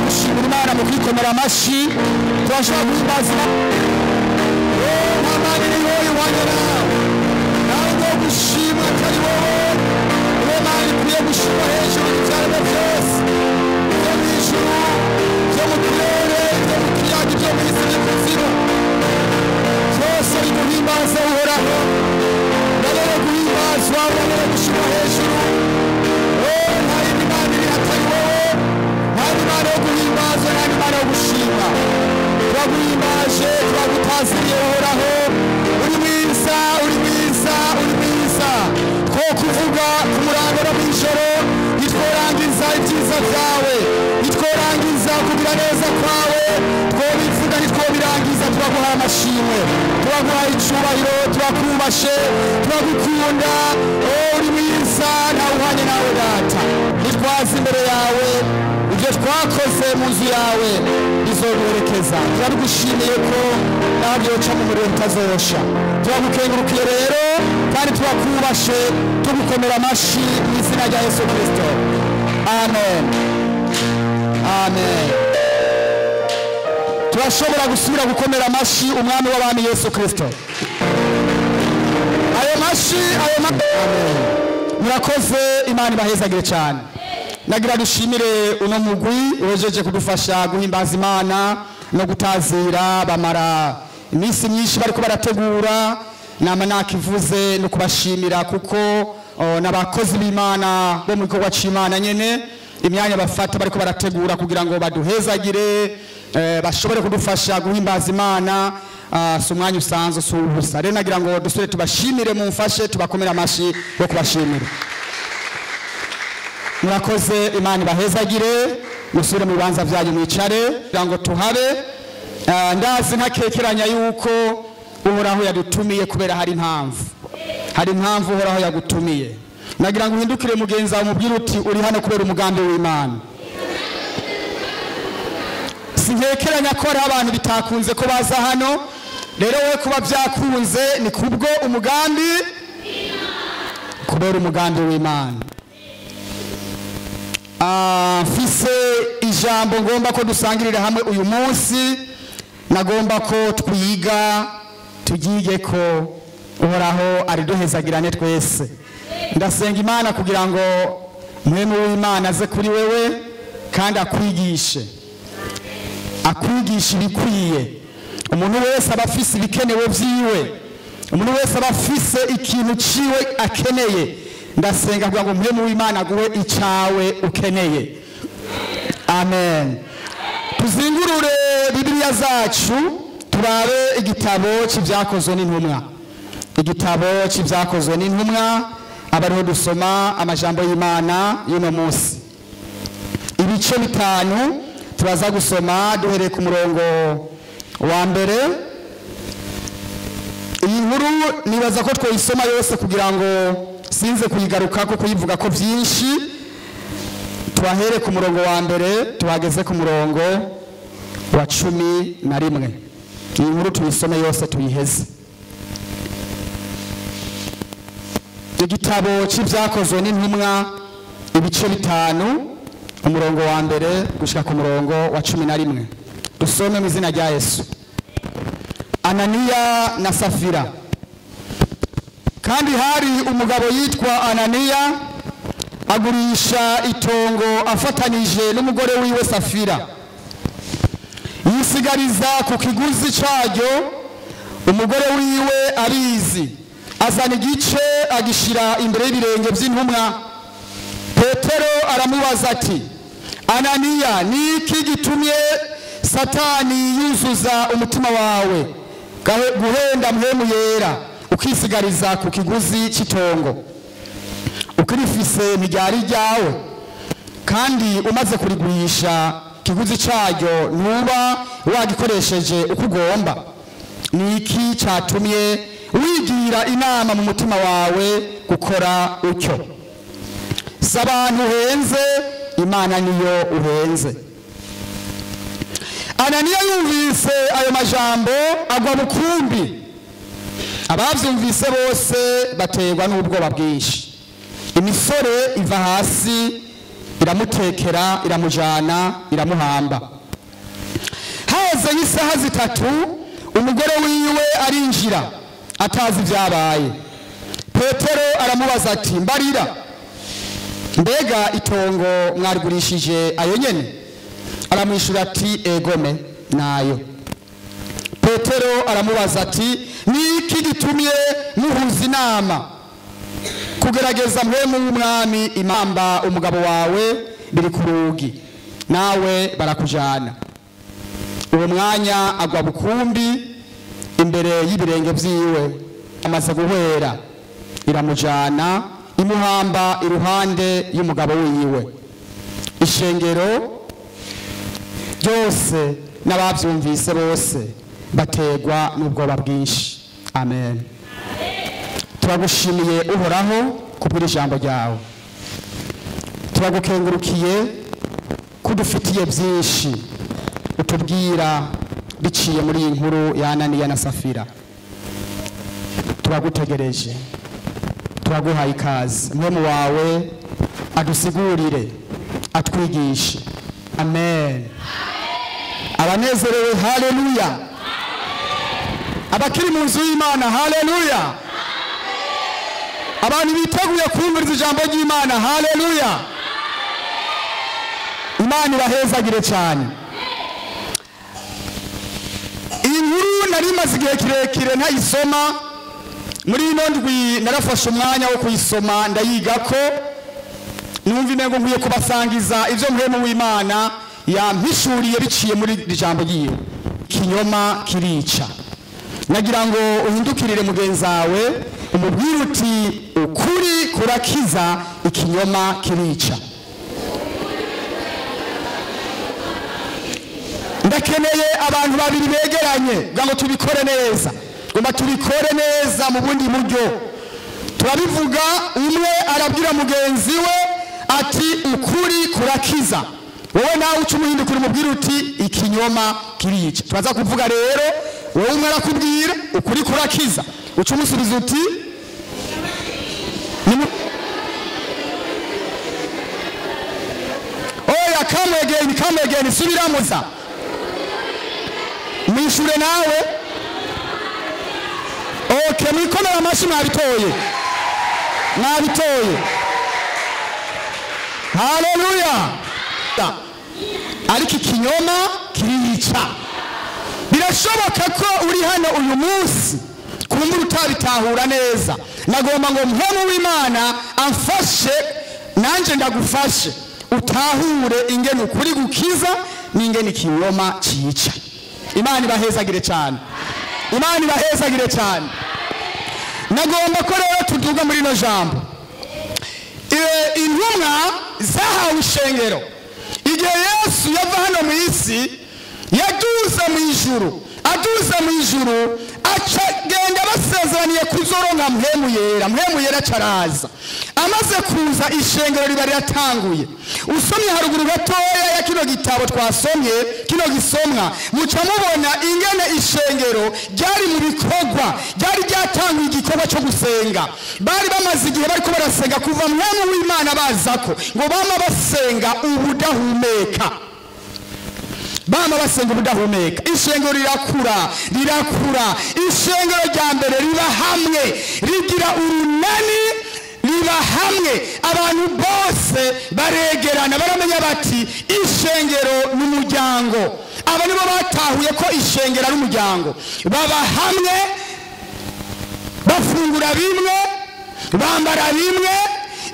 Gushimira Imana mu kwikomera amashyi. Turashobora guhimbaza Imana. Nta Mana iriho ihwanye nawe, nawe ngo gushimwa atari wowe. Niwe Mana ikwiye gushimwa hejuru y'ibyaremwe byose, ibyo mu ijuru, ibyo mu kirere, ibyo mu kiyaga, ibyo mu isi n'ikuzimu, byose biguhimbaza Uhoraho. Urabere guhimbazwa, urabere gushimwa hejuru. Nta yindi Mana iri atari wowe, nta yindi Mana yo guhimbazwa, nta yindi Mana yo gushimwa. Turaguhimbaje, turagutaziriye Uhoraho. Uri mwiza, uri mwiza, uri mwiza. Two kuvuga ku murango no mw'ijoro ntitworangiza ibyiza byawe, ntitworangiza kugira neza kwawe, twobivuga ntitwobirangiza. Turaguha amashimwe, turaguha icyubahiro, turakubashe, turagukunda. Uri mwiza, ntawe uhwanye nawe Data. Nitwaza imbere yawe, ibyo twakoze mu nzu yawe bizoguherekeza. Turabigushimiye ko naho byoca mu muriro bitazosha. Turagukengurukiye rero kandi turakubashe, tugukomera amashyi mu izina rya Yesu Kristo. Amen, amen. Turashobora gusubira gukomera amashyi Umwami w'abami Yesu Kristo. Ayo mashyi, ayo amen. Murakoze, Imana ibahezagire cyane. Nagira dushimire uno mugwi uhejeje kudufasha guhimbaza Imana no gutazira. Bamara iminsi myinshi bariko barategura. Nama nakivuze no kubashimira kuko n'abakozi b'Imana bo mu gikorwa c'Imana nyene, imyanya bafata bariko barategura kugira ngo baduhezagire, bashobore kudufasha guhimbaza Imana. Si umwanya usanzwe, si ubusa. Rero nagira ngo dusubire tubashimire, mumfashe tubakomere amashi yo kubashimira. Murakoze, Imana ibahezagire. Musubire mu bibanza byanyu mwicare kugira ngo tuhabe. Ndazi ntakekeranya yuko Uhoraho yadutumiye kubera hari impamvu, hari impamvu Uhoraho yagutumiye. Nagira ngo uhindukire mugenzi wawe umubwire uti uri hano kubera umugambi w'Imana. Sinkekeranya ko hariho abantu bitakunze ko baza hano, rero we kuba byakunze ni kubwo umugambi, kubera umugambi w'Imana. Mfise ijambo ngomba ko dusangirira hamwe uyu munsi, nagomba ko twiga, tugige ko Uhoraho ariduhezagirane twese. Ndasenga Imana kugira ngo mwemu w'Imana aze kuri wewe kandi akwigishe, akwigisha ibikwiye. Umuntu wese aba afise ibikenewe vyiwe, umuntu wese aba afise ikintu ciwe akeneye. Ndasenga kugira ngo mwemu w'Imana aguhe icawe ukeneye. Amen. Tuzingurure Bibiliya zacu turabe igitabo c'Ibyakozwe n'Intumwa. Igitabo c'Ibyakozwe n'Intumwa, abariho dusoma amajambo y'Imana y'uno munsi. Ibice 5 turaza gusoma duhereye ku murongo wa mbere. Iyi nkuru nibaza ko twoyisoma yose kugira ngo sinze kuyigaruka ko kuyivuga ko byinshi. Tubahere ku murongo wa mbere tuhageze ku murongo wa 11. Iyi nkuru tuyisome yose tuyiheze. Igitabo c'Ibyakozwe n'Intumwa, ibice 5, umurongo wa mbere gushika ku murongo wa 11. Dusome mu izina rya Yesu. Ananiya na Safira. Kandi hari umugabo yitwa Ananiya, agurisha itongo afatanije n'umugore wiwe Safira. Yisigariza ku kiguzi cyaryo, umugore wiwe abizi, azana igice agishira imbere y'ibirenge by'intumwa. Petero aramubaza ati Ananiya, ni iki gitumye Satani yuzuza umutima wawe guhenda mpemu yera ukisigariza ku kiguzi cy'itongo? Ukirifise ntiryari ryawe, kandi umaze kurigurisha kiguzi cyaryo ntuba wagikoresheje uko ugomba. Ni iki cyatumye wigira inama mu mutima wawe gukora utyo? Si abantu uhenze, Imana niyo uhenze. Ananiya yumvise ayo majambo agwa bukumbi. Abavyumvise bose baterwa n'ubwoba bwinshi. Imisore iva hasi Iramutekera, iramujana, iramuhamba. Haze nk'isaha 3 umugore wiwe arinjira atazi ibyabaye. Petero aramubaza ati: "Mbarira, mbega itongo mwarigurishije ayo nyene?" Aramwishura ati: "Egome nayo." Petero aramubaza ati: "Niki gitumye muhuza inama kugerageza mpwemu w'umwami? Imamba umugabo wawe biri ku rugi, nawe barakujana." Uwo mwanya agwa bukumbi imbere y'ibirenge vyiwe, amaze guhwera. Iramujana, imuhamba iruhande y'umugabo wiwe. Ishengero ryose n'abavyumvise bose bategwa n'ubwoba bwinshi. Amen. Turagushimiye Uhoraho kubwira ijambo ryawe, turagukengurukiye kudufitiye byinshi utubwira biciye muri iyi nkuru ya Ananiya na Safira. Turagutegereje, turaguhaye ikaze, mwemu wawe adusigurire, atwigishe. Amen. Abanezerewe, haleluya. Abakiri mu nzu y'Imana, haleluya. Abantu biteguye kumviriza ijambo ry'Imana, haleluya. Imana ibahezagire cyane. Iyi nkuru nari maze igihe kirekire ntayisoma. Muri ino ndwi narafashe umwanya wo kuyisoma, ndayiga ko numva imengo nkwiye kubasangiza ivyo mpwemu w'Imana yampishuriye biciye muri iri jambo ryiwe. Kinyoma kirica. Nagira ngo uhindukirire mugenzi wawe umubwire uti: "Ukuri kurakiza, ikinyoma kirica." Ndakeneye abantu babiri begeranye kugira ngo tubikore neza, ngomba tubikore neza mu bundi buryo. Turabivuga, umwe arabwira mugenzi we ati: "Ukuri kurakiza." Wowe nawe uca umuhindukira umubwira uti: "Ikinyoma kirica." Turaza kuvuga rero, wowe umwe arakubwira ukuri kurakiza, uca umusubiza uti oya, come again, come again, subiramuza mwishure nawe. Okay, mwikomera amashyi, mwabitoye, mwabitoye, haleluya. Ariko ikinyoma kirica. Birashoboka ko uri hano uyu munsi kumbura utabitahura neza. Nagomba ngo mpwemu w'Imana amfashe, nanje ndagufashe, utahure ingene ukuri gukiza n'ingene ikinyoma cica. Imana ibahezagire cyane, Imana ibahezagire cyane. Nagomba ko rero tuduga muri ino jambo. Intumwa zahawe ishengero. Igihe Yesu yava hano mu isi, yaduze mu ijuru, aduze mu ijuru acagenda basezeraniye kuzoronka mpwemu yera. Mpwemu yera acaraza. Amaze kuza ishengero riba riratanguye. Usomye haruguru gatoya ya kino gitabo twasomye, kino gisomwa, muca mubona ingene ishengero ryari mu bikorwa, ryari ryatanguye igikorwa cyo gusenga. Bari bamaze igihe bariko barasenga kuva mpwemu w'Imana bazako, ngo bama basenga ubudahumeka, bama basenga ubudahumeka. Ishengero rirakura, rirakura. Ishengero rya mbere riba hamwe, rigira urunani, riba hamwe, abantu bose baregerana, baramenya bati ishengero n'umuryango. Aba nibo batahuye ko ishengero ari umuryango. Baba hamwe, bafungura bimwe, bambara bimwe,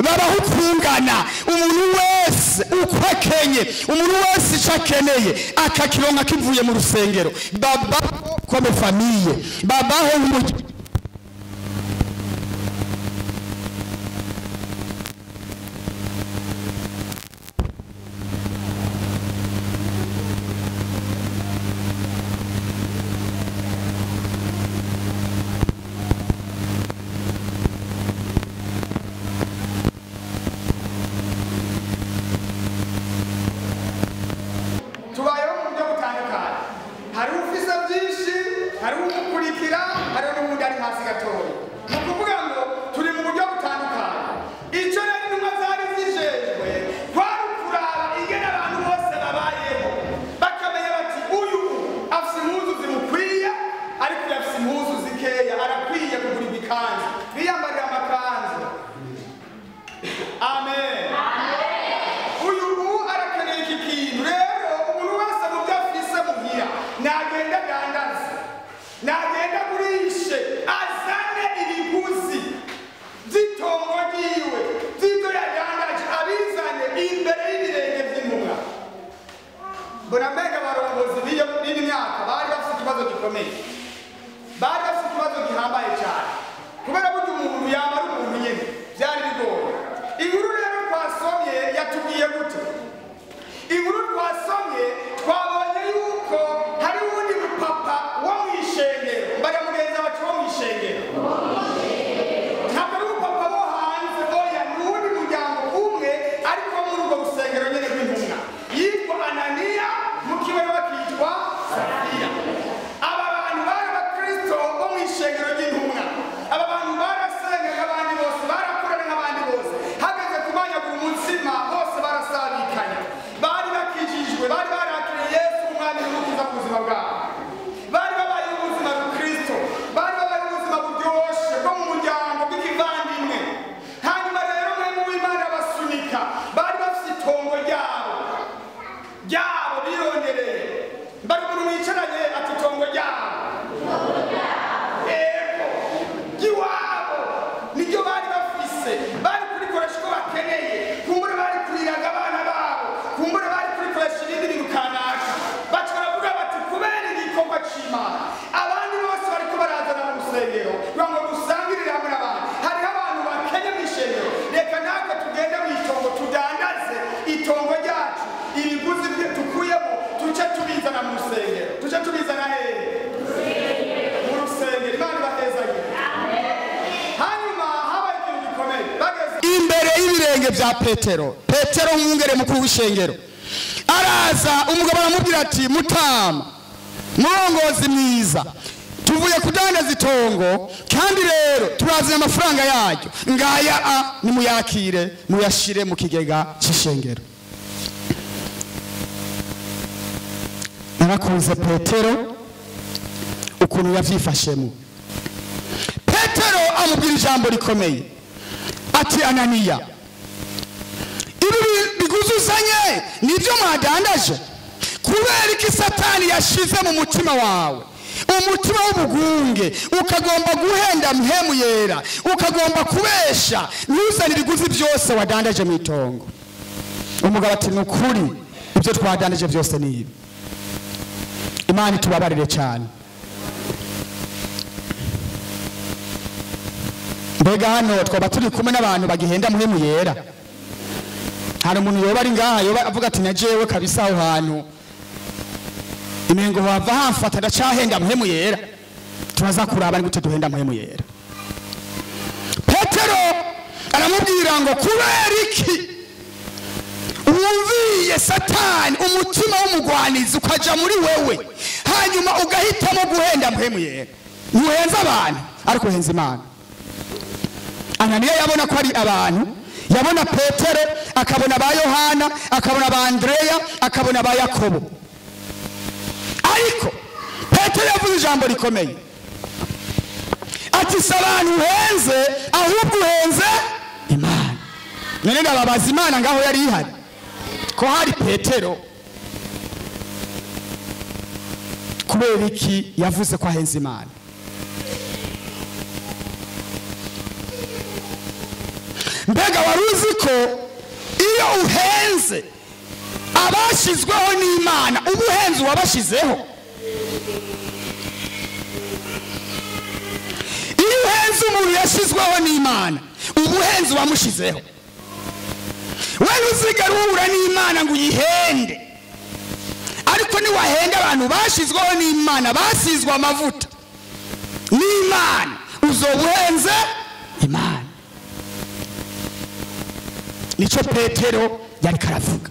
babaho ukungana. Umuntu wese uko akenye, umuntu wese icyo akeneye akakironka kivuye mu rusengero. Babaho comme famille, babaho nk'umuryango. Tubayeho mu buryo butandukanye. Hari ufise byinshi, hari umukurikira, hari n'uwundi Mbona mbega abarongozi b'iyi myaka bari bafite ikibazo gikomeye, bari bafite ikibazo gihambaye cyane, kubera burya umuntu yamara umuntu nyine byari bigoye. Inkuru rero twasomye yatubwiye gute? Inkuru twasomye twabonye yuko hari uwundi mupapa wo mu ishengero, mbara mugenzi wacu wo mu ishengero, ntabwo ari umupapa wo hanze, oya, ni uwundi muryango umwe ariko muri urwo rusengero nyine rw'intumwa, yitwa Ananiya, mukiwe bakitwa Safira. Aba bantu bari abakristo bo mu ishengero ry'intumwa. Aba bantu barasenga nk'abandi bose, barakorana nk'abandi bose, hageze kumanyagura umutsima bose barasabikanya, bari bakijijwe, bari barakiriye Yesu umwami n'umukiza ku buzima bwabo, bari babaye ubuzima bw'Kristo, bari babaye ubuzima buryoshe bwo mu muryango bw'ikivandimwe. Hanyuma rero mwe mu w'Imana basunika, bari bafite itongo ryabo birondereye. Bari umuntu mwicaranye ati itongo ryabo, ego ry'iwabo niryo bari bafise, bari kurikoresha uko bakeneye, kumbure bari kuriraga abana babo, kumbure bari kurikoresha ibindi bintu kanaka. Baca baravuga bati kubera igikorwa c'Imana abandi bose bariko barazana mu rusengero kugira ngo dusangirire hamwe n'abandi, hariho abantu bakenye mu ishengero, reka natwe tugende mu itongo tudandaze itongo ryacu, ibiguzi bye tukuyemo tuce tubizana mu rusengero. Tuce tubizana hehe? Mu rusengero. Imana ibahezagire. Hanyuma habaye ikintu gikomeye, bageze imbere y'ibirenge bya Petero. Petero nk'umwungere mukuru w'ishengero araza, umugabo aramubwira ati mutama, murongozi mwiza, tuvuye kudandaza itongo kandi rero turazanye amafaranga yaryo, ngaya a nimuyakire muyashire mu kigega cy'ishengero. Narakunze Petero ukuntu yavyifashemo. Petero amubwira ijambo rikomeye ati Ananiya, ibi biguzuzanye nibyo mwadandaje? Kubera iki Satani yashize mu mutima wawe umutima w'ubugunge, ukagomba guhenda mpemu yera, ukagomba kubesha, ntuzane ibiguzi byose wadandaje mu itongo? Umugabo ati ni ukuri ibyo twadandaje byose ni ibi. Imana itubabarire cyane. Mbega hano twaba turi kumwe n'abantu bagihenda muhemu yera? Hari umuntu yoba ari ngaha yoba avuga ati najewe kabisa aho hantu imengo wava hamfata ndacahenda muhemu yera? Turaza kuraba ni gute duhenda muhemu yera. Petero aramubwira ngo kubera iki wumviye Satani umutima w'umugwanizi ukaja muri wewe, hanyuma ugahitamo guhenda muhemu yera? Ntuhenze abantu ariko uhenze Imana. Ananiya yabona ko ari abantu, yabona Petero, akabona ba Yohana, akabona ba Andreya, akabona ba Yakobo. Ariko Petero yavuze ijambo rikomeye ati si abantu uhenze, ahubwo uhenze Imana. None ndababaza, Imana ngaho yari ihari ko hari Petero, kubera iki yavuze ko ahenze Imana? Mbega wari uzi ko iyo uhenze abashyizweho n'Imana uba uhenze uwabashyizeho? Iyo uhenze umuntu yashyizweho n'Imana uba uhenze uwamushyizeho. Wewe uzigera uhura n'Imana ngo uyihende, ariko niwahenda abantu bashyizweho n'Imana, basizwe amavuta n'Imana, uzoba uhenze Imana. Nico Petero yari karavuga.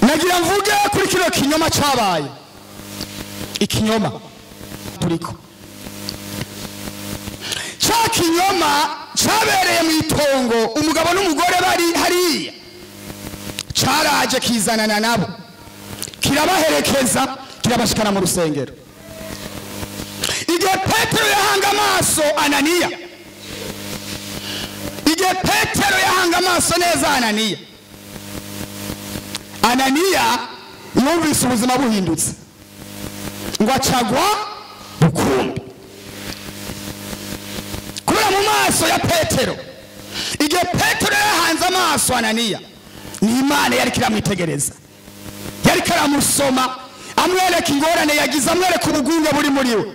Nagira mvuge kuri kino kinyoma cabaye, ikinyoma turiko ca kinyoma cabereye mu itongo, umugabo n'umugore bari hariya, caraje kizanana nabo, kirabaherekeza, kirabashikana mu rusengero. Igihe Petero yahanga amaso Ananiya, igihe Petero yahanga amaso neza Ananiya, Ananiya yumvise ubuzima buhindutse, ngo acagwa bukumbi kubera mu maso maso ya Petero, igihe Petero yahanze amaso Ananiya, ni Imana yari kiramwitegereza, yari karamusoma, amwereka ingorane yagize, amwereka ubugunge buri muri we.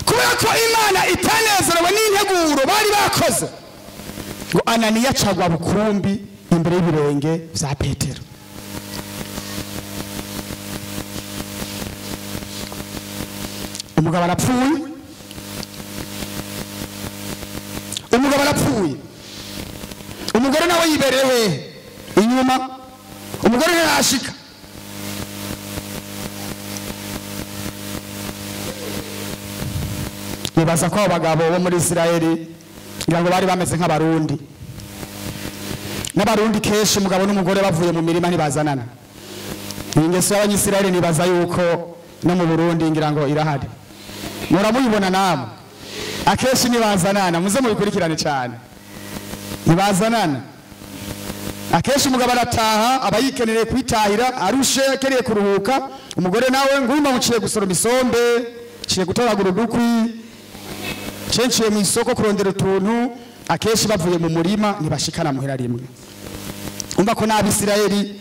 Kubera ko Imana itanezerewe n'integuro bari bakoze, ngo Ananiya acagwa bukumbi imbere y'ibirenge vya Petero. Umugabo arapfuye, umugabo arapfuye, umugore nawe yibereye hehe? Inyuma. Umugore ntarashika. Nibaza ko abagabo bo muri Isirayeli ngira ngo bari bameze nk'abarundi. N'abarundi kenshi umugabo n'umugore bavuye mu mirima ntibazanana. Ingeso y'abanyisirayeli nibaza yuko no mu Burundi ngira ngo irahari. Muramuyibona namwe. Akenshi ntibazanana, muze mubikurikirane cyane. Ntibazanana. Akenshi umugabo arataha aba yikenereye kwitahira, arushe akeneye kuruhuka, umugore nawe ngwima muciye gusoroma isombe, ciye gutoragura udukwi, ciye mu isoko kurondera utuntu. Akenshi bavuye mu murima ntibashikana muhera rimwe. Umva ko n'Abisirayeli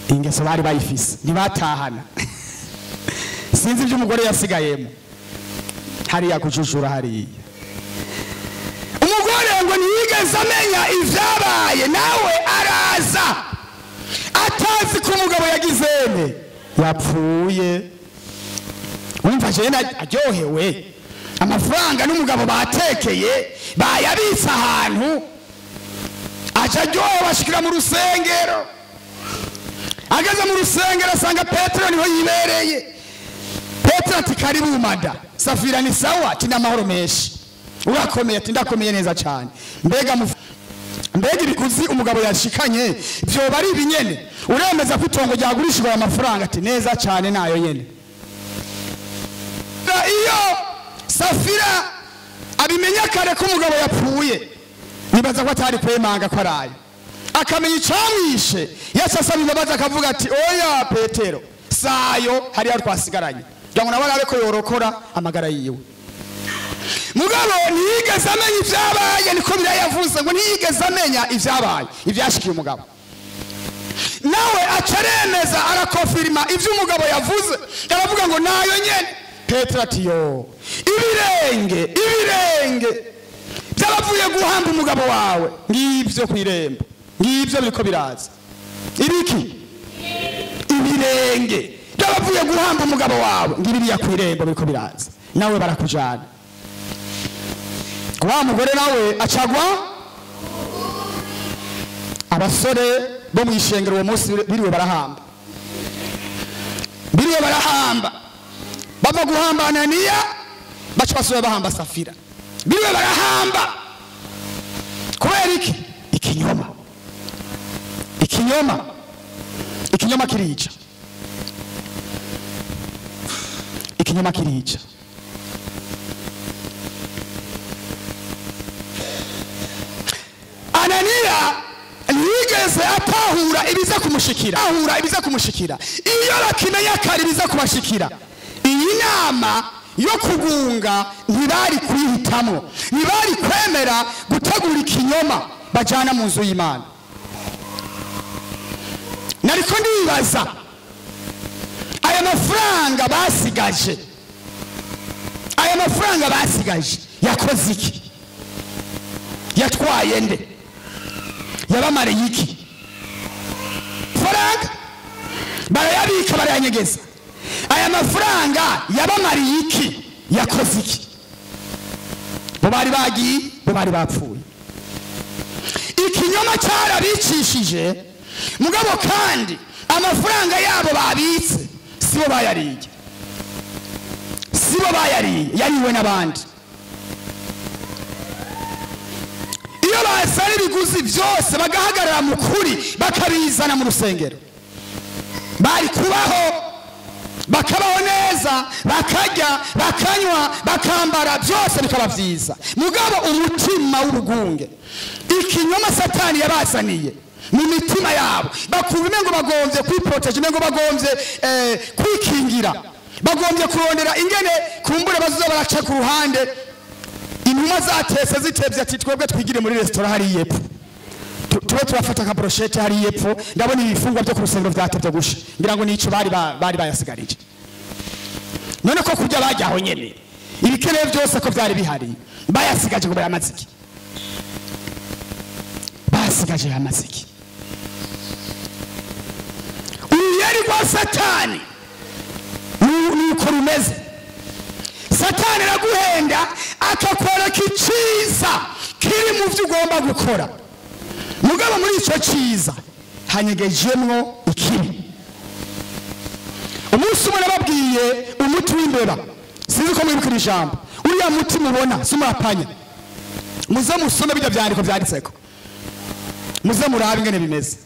ingeso bari bayifise, ntibatahana. Sinzi ibyo umugore yasigayemo hariya kujujura hariya. Umugore ngo ntiyigeze amenya ivyabaye, nawe araza atazi ko umugabo yagize yapfuye. Umva jene aryohewe, amafaranga n'umugabo batekeye bayabitse ahantu, aca aryohewe ashikira mu rusengero. Ageze mu rusengero asanga Petero niho yibereye. Petero ati karibu mada, Safira ni sawa, ati n'amahoro menshi, urakomeye? Ati ndakomeye neza cyane. Mbega mbega ibikuzi umugabo yashikanye vyoba ari ibinyene? Uremeza ko itongo ryagurishijwe aya mafaranga? Ati neza cyane nayo nyene. Iyo Safira abimenya kare ko umugabo yapfuye, nibaza ko atari kwemanga ko araye, akamenya icamwishe, yaca asaba imbabazi akavuga ati oya Petero, sayo hariya twasigaranye, kugira ngo nawe arabe ko yorokora amagara yiwe. Mugabo ntiyigeze amenya ivyabaye, niko birayavuze ngo ntiyigeze amenya ivyabaye, ivyashikiye umugabo. Nawe aca aremeza arakofirima ivyo umugabo yavuze, aravuga ngo nayo nyene. Petero ati yo, ibirenge ibirenge by'abavuye guhamba umugabo wawe ngivyo kwirembo, ngivyo biriko biraza. Ibiki? Ibirenge by'abavuye guhamba umugabo wawe ngibiriya kwirembo biriko biraza, nawe barakujana. Wa mugore nawe acagwa. Abasore bo mu ishengero uwo munsi biriwe barahamba, biriwe barahamba, bava guhamba Ananiya baca basubira bahamba Safira. Biriwe barahamba kubera iki? Ikinyoma. Ikinyoma, ikinyoma kirica, ikinyoma kirica. Ananiya ntiyigeze atahura ibiza kumushikira, ahura ibiza kumushikira. Iyo bakimenya kare ibiza kubashikira, iyi nama yo kugunga ntibari kuyihitamo, ntibari kwemera gutegura ikinyoma bajana mu nzu y'Imana. Nariko ndibaza aya mafaranga basigaje, aya mafaranga basigaje yakoze iki? Yatwaye nde? Yabamariye iki? Faranga barayabika barayanyegeza. Aya mafaranga yabamariye iki? Yakoze iki? Bo bari bagiye, bo bari bapfuye. Ikinyoma cyarabicishije, mugabo kandi amafaranga yabo babitse sibo bayariye, sibo bayariye, yariwe n'abandi. Iyo basara ibiguzi byose bagahagarara mu kuri bakabizana mu rusengero, bari kubaho, bakabaho neza, bakarya, bakanywa, bakambara, byose bikaba byiza. Mugabo umutima w'urugunge, ikinyoma Satani yabazaniye mu mitima yabo, bakumva ngo bagombye kwiproteje, ngo bagombye kwikingira, bagombye kurondera ingene kumbure bazoza baraca ku ruhande. Intumwa zatese zitebye ati twebwe twigire muri restaurant hari yepfo, tube turafata ka brochette hari yepfo, ndabona ibifungwa byo ku rusengero vyatevye gusha, ngira ngo nico bari bayasigarije. None ko kurya bajyaho nyene ibikenewe byose ko byari bihari, bayasigaje ngo bayamaziki, basigaje amaziki. Uruyeri rwa Satani nuko rumeze. Satani araguhenda akakwereka iciza kiri mu byo ugomba gukora, mugabo muri ico ciza hanyegejemwo ikibi. Umunsi umwe nababwiye umuti w'imbeba, sinzi ko mwibukira ijambo. Uriya muti mubona si umurapanya, muze musome bijya byandiko byanditseko, muze murabe ingene bimeze.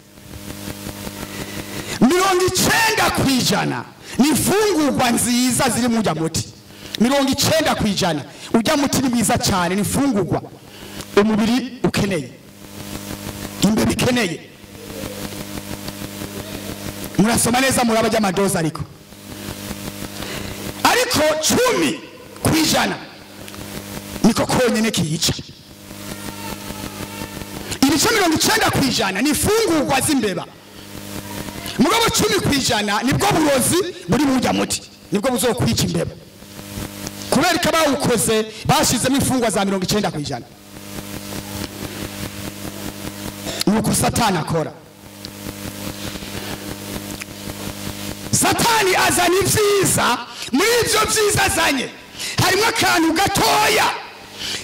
90% ni imfungurwa nziza ziri mu ujya muti. 90% ujya muti ni mwiza cyane, ni imfungurwa umubiri ukeneye, imbeba ikeneye. Murasoma neza muraba ry'amadoza, ariko 10% niko konyene kiyica. Ibice 90% ni imfungurwa z'imbeba, mugabo 10% nibwo burozi buri mujya muti, nibwo buzokwica imbeba. Kubera ko bawukoze bashizemo imfungwa za 90%. Nuko Satani akora. Satani azana ibyiza, muri ibyo byiza azanye harimo akantu gatoya,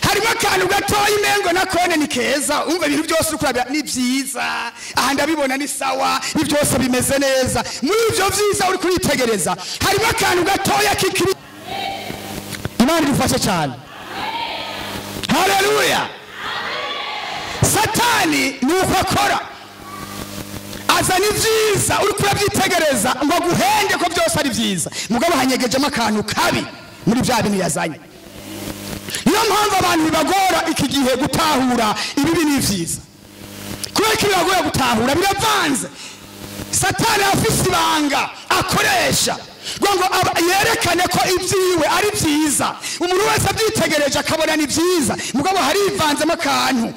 harimo akantu gatoya imengo na kone ni keza. Umva ibintu byose ukurabira ni byiza, aha ndabibona ni sawa, ibi byose bimeze neza. Muri ibyo byiza uri kuritegereza harimo akantu gatoya k'ikibi. Imana idufashe cyane. Haleluya. Satani nuko akora, azana ibyiza uri kurabyitegereza ngo aguhende ko byose ari byiza, mugabo hanyegejemo akantu kabi muri bya bintu yazanye. Niyo mpamvu abantu bibagora iki gihe gutahura ibibi n'ibyiza, kubera ko bibagora gutahura, biravanze. Satani afise ibanga akoresha ngo yerekane ko ibyiwe ari byiza, umuntu wese abyitegereje akabona ni byiza, mugabo harivanzemo akantu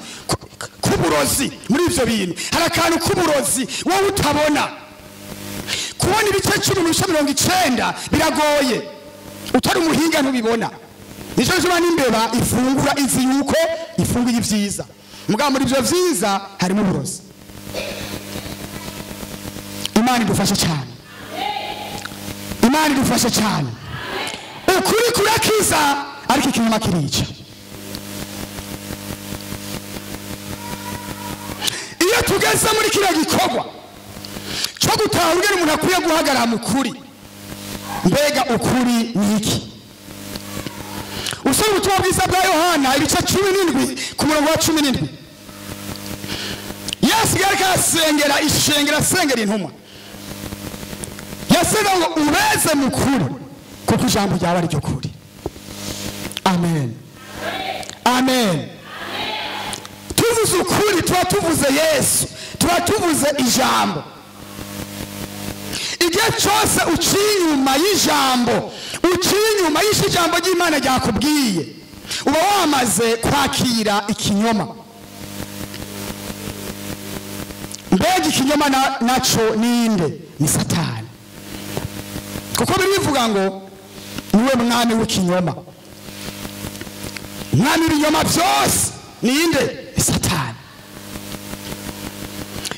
k'uburozi muri ibyo bintu. Hari akantu k'uburozi wowe utabona. Kubona ibice 10 n'ibice 90 biragoye, utari umuhinga ntubibona. Nico gituma n'imbeba ifungura izi yuko ifungura ibyiza, mugabo muri ibyo byiza harimo uburozi. Imana idufashe cyane, Imana idufashe cyane. Ukuri kurakiza, ariko ikinyoma kirica. Iyo tugeze muri kiriya gikorwa cyo gutahura ingene umuntu akwiye guhagarara mu kuri, mbega ukuri ni iki? Usoma ubutumwa bwiza bwa Yohana ibice 17 ku murongo wa 17, Yesu yariko arasengera ishengero, asengera intumwa, yasenga ngo ubeze mu kuri, kuko ijambo ryawe ari ryo kuri. Amen, amen. Tuvuze ukuri tuba tuvuze Yesu, tuba tuvuze ijambo. Igihe cyose uciye inyuma y'ijambo, uciye inyuma y'icyo ijambo ry'Imana ryakubwiye, uba wamaze kwakira ikinyoma. Mbega ikinyoma naco ninde? Ni Satani, kuko birivuga ngo niwe mwami w'ikinyoma. Mwami w'ibinyoma byose ninde? Ni Satani.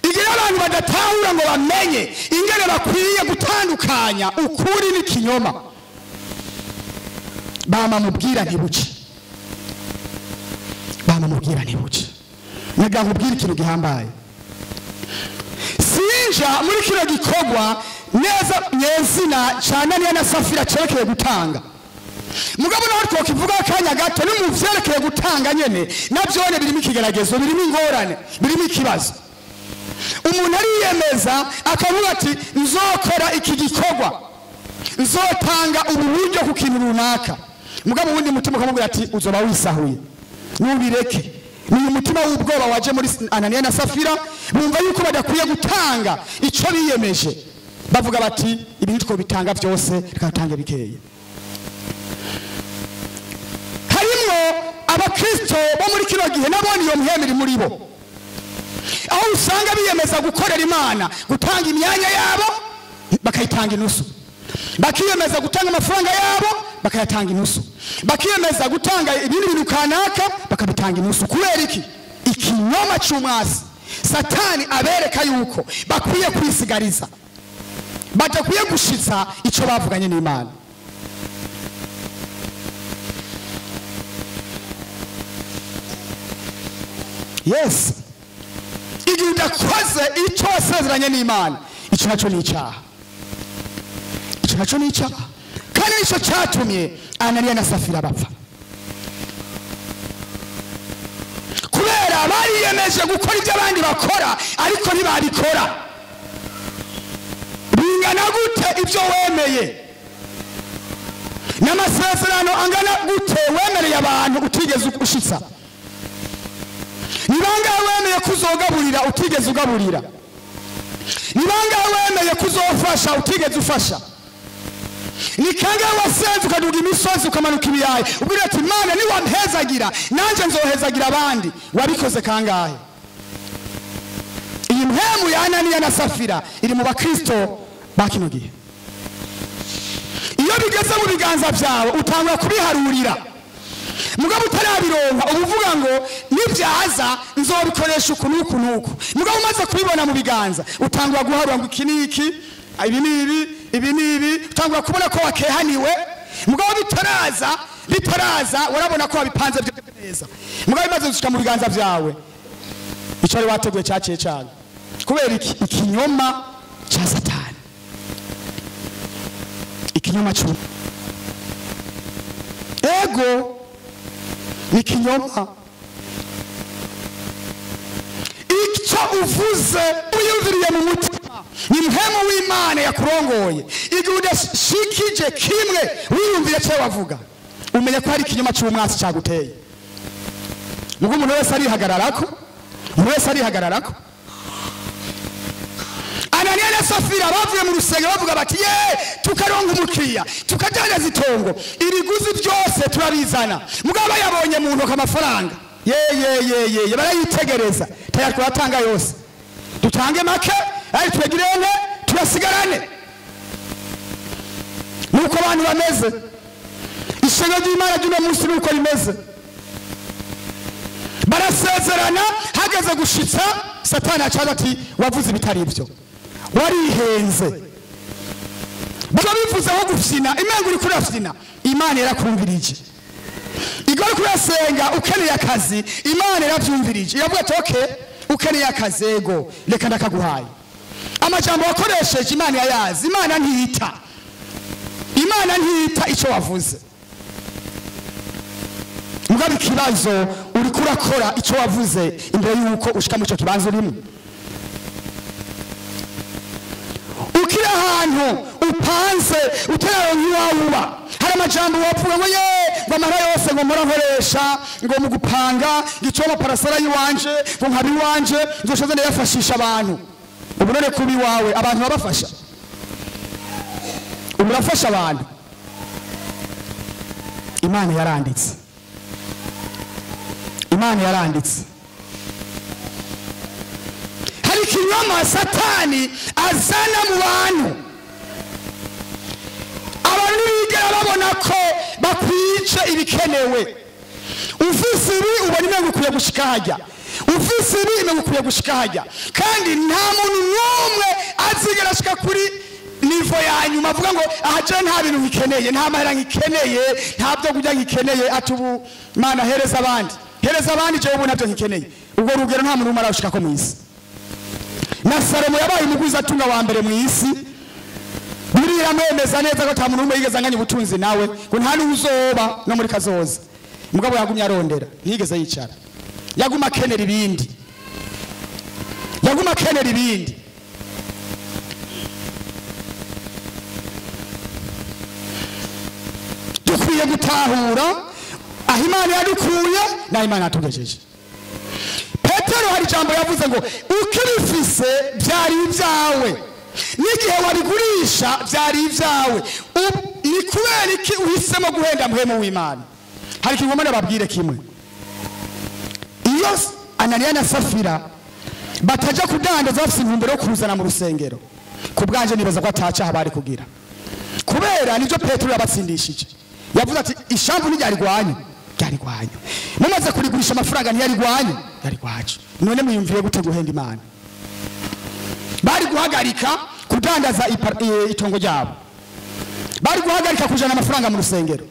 Igihe abantu badatahura ngo bamenye ingene bakwiye gutandukanya ukuri n'ikinyoma, bama mubwira ntibuce, bama mubwira ntibuce. Naga nkubwira ikintu gihambaye. Sinja muri kino gikorwa neza nyezina ca Ananiya na Safira cerekeye gutanga, mugabo naho twokivuga akanya gato, ni mu vyerekeye gutanga nyene navyone birimo ikigeragezo, birimo ingorane, birimo ikibazo. Umuntu ariyemeza akavuga ati nzokora iki gikorwa, nzotanga ubu buryo ku kintu runaka, mugabo uwundi mutima ukamubwira ati uzoba wisahuye, nubireke. Ni umutima w'ubwoba waje muri Ananiya na Safira, bumva yuko badakwiye gutanga ico biyemeje, bavuga bati ibintu twobitanga byose, reka dutange bikeye. Harimwo abakristo kino gihe nabonye iyo mpemu iri muri bo, aho usanga biyemeza gukorera Imana, gutanga imyanya yabo bakayitanga inusu, bakiyemeza gutanga amafaranga yabo bakayatanga inusu, bakiyemeza gutanga ibindi bintu kanaka bakabitanga inusu. Kubera iki? Ikinyoma cy'umwasi Satani abereka yuko bakwiye kwisigariza, badakwiye gushitsa icyo bavuganye n'Imana. Yes, igihe udakoze icyo wasezeranye n'Imana, icyo nacyo ni icyaha, icyo nacyo ni icyaha. Kandi nicyo cyatumye Ananiya na Safira bapfa, kubera bariyemeje gukora ibyo abandi bakora ariko ntibabikora. Bingana gute ibyo wemeye n'amasezerano angana gute wemereye abantu utigeze ushitsa? Ni bangahe wemeye kuzogaburira utigeze ugaburira? Ni bangahe wemeye kuzofasha utigeze ufasha? Ni kangahe wasenze ukaduga imisozi ukamanuka ibiyaya ubwira ati Imana niwampezagira nanjye nzohezagira abandi? Wabikoze kangahe? Iyi mpemu ya Ananiya na Safira iri mu bakristo ba kino gihe. Iyo bigeze mu biganza byawe utangura kubiharurira, mugabo utarabironka ubuvuga ngo nibyaza nzobikoresha uku n'uku n'uku. Mugabo umaze kubibona mu biganza utangura guharura ngo iki n'iki, ibi n'ibi, ibi n'ibi, utangura kubona ko wakehaniwe. Mugabo bitaraza warabona ko wabipanze neza, mugabo bimaze gushika mu biganza byawe icyo wari wateguye cyaciye cyane. Kubera iki? Ikinyoma cya Satani, ikinyoma cy'u ego ikinyoma. Icyo uvuze wiyumviriye mu mutima ni mpemu w'Imana yakurongoye. Igihe udashikije kimwe wiyumvire cyo wavuga, umenye ko hari ikinyoma cy'umwasi cyaguteye. Nubwo umuntu wese arihagararako, umuntu wese arihagararako. Ananiya na Safira bavuye mu rusengero bavuga bati ye tukaronka umukiriya, tukadandaza itongo, ibiguzi byose turabizana. Mugabo bayabonye mu ntoka amafaranga, ye ye ye ye barayitegereza, tayari kuratanga yose, dutange make ari twegirene turasigarane. Nuko abantu bameze. Ishenga ry'Imana ry'uno munsi nuko rimeze. Barasezerana, hageze gushitsa Satani acaza ati wavuze ibitari ibyo, warihenze. Babivuze aho gufyina, imengo uri kurafyina, Imana yarakumvirije. Igor kurasenga ukeneye akazi, Imana yaravyumvirije. Iravuga ati okay, ukeneye akazi ego, reka ndakaguhaye. Amajambo wakoresheje Imana yayazi. Imana ntiyita, Imana ntiyita icyo wavuze. Mugabo ikibazo uri kurakora icyo wavuze imbere yuko ushika mu cyo kibanza urimo. Ukiri ahantu upanze uteraronka iwawe uba, hari amajambo wavuga ngo ye ngo amara yose ngo mpora nkoresha ngo mu gupanga ngicoma parasara yiwanje ngo nkaba iwanje nzoshoze ndayafashisha abantu. Ubu none kuba iwawe abantu babafasha, ubu urafasha abantu. Imana yaranditse, Imana yaranditse. Hari ikinyoma Satani azana mu bantu. Abantu ntibigera babona ko bakwice ibikenewe. Ufise ibi ubona imengo ukwiye gushika hajya, ufise ibi imengo ukwiye gushika hajya. Kandi nta muntu n'umwe azigera ashika kuri nivo ya nyuma avuga ngo aha je nta bintu nkikeneye, nta mahera nkikeneye, nta byo kurya nkikeneye, ati ubu Mana hereza abandi, hereza abandi je ubu ntabyo nkikeneye. Ubwo rugero nta muntu umara gushika ko mu isi. Na Salomo yabaye umugwiza atunga wa mbere mu isi, Bibiliya iramwemeza neza ko ata muntu n'umwe yigeze anganya ubutunzi nawe, ngo nta n'uzoba no muri kazoza. Mugabo yagumye arondera, ntiyigeze yicara, yaguma akenera ibindi, yaguma akenera ibindi. Dukwiye gutahura aho Imana yadukuye n'aho Imana yatugejeje. Petero hari ijambo yavuze ngo ukibifise byari ibyawe, n'igihe wabigurisha byari ibyawe. Ni kubera iki uhisemo guhenda muhemu w'Imana? Hari ikintu ngomba nababwire kimwe. Iyo Ananiya na Safira bataja kudandaza bafise intumbero yo kuzana mu rusengero, ku bwanje nibaza ko atacaha bari kugira, kubera nibyo Petero yabatsindishije. Yavuze ati ishambu ntiryarigwanyu, ryarigwanyu, mumaze kurigurisha amafaranga ntiyarigwanyu, yarigwacu. None mwiyumviye gute guhenda Imana? Bari guhagarika kudandaza itongo ryabo, bari guhagarika kujana amafaranga mu rusengero,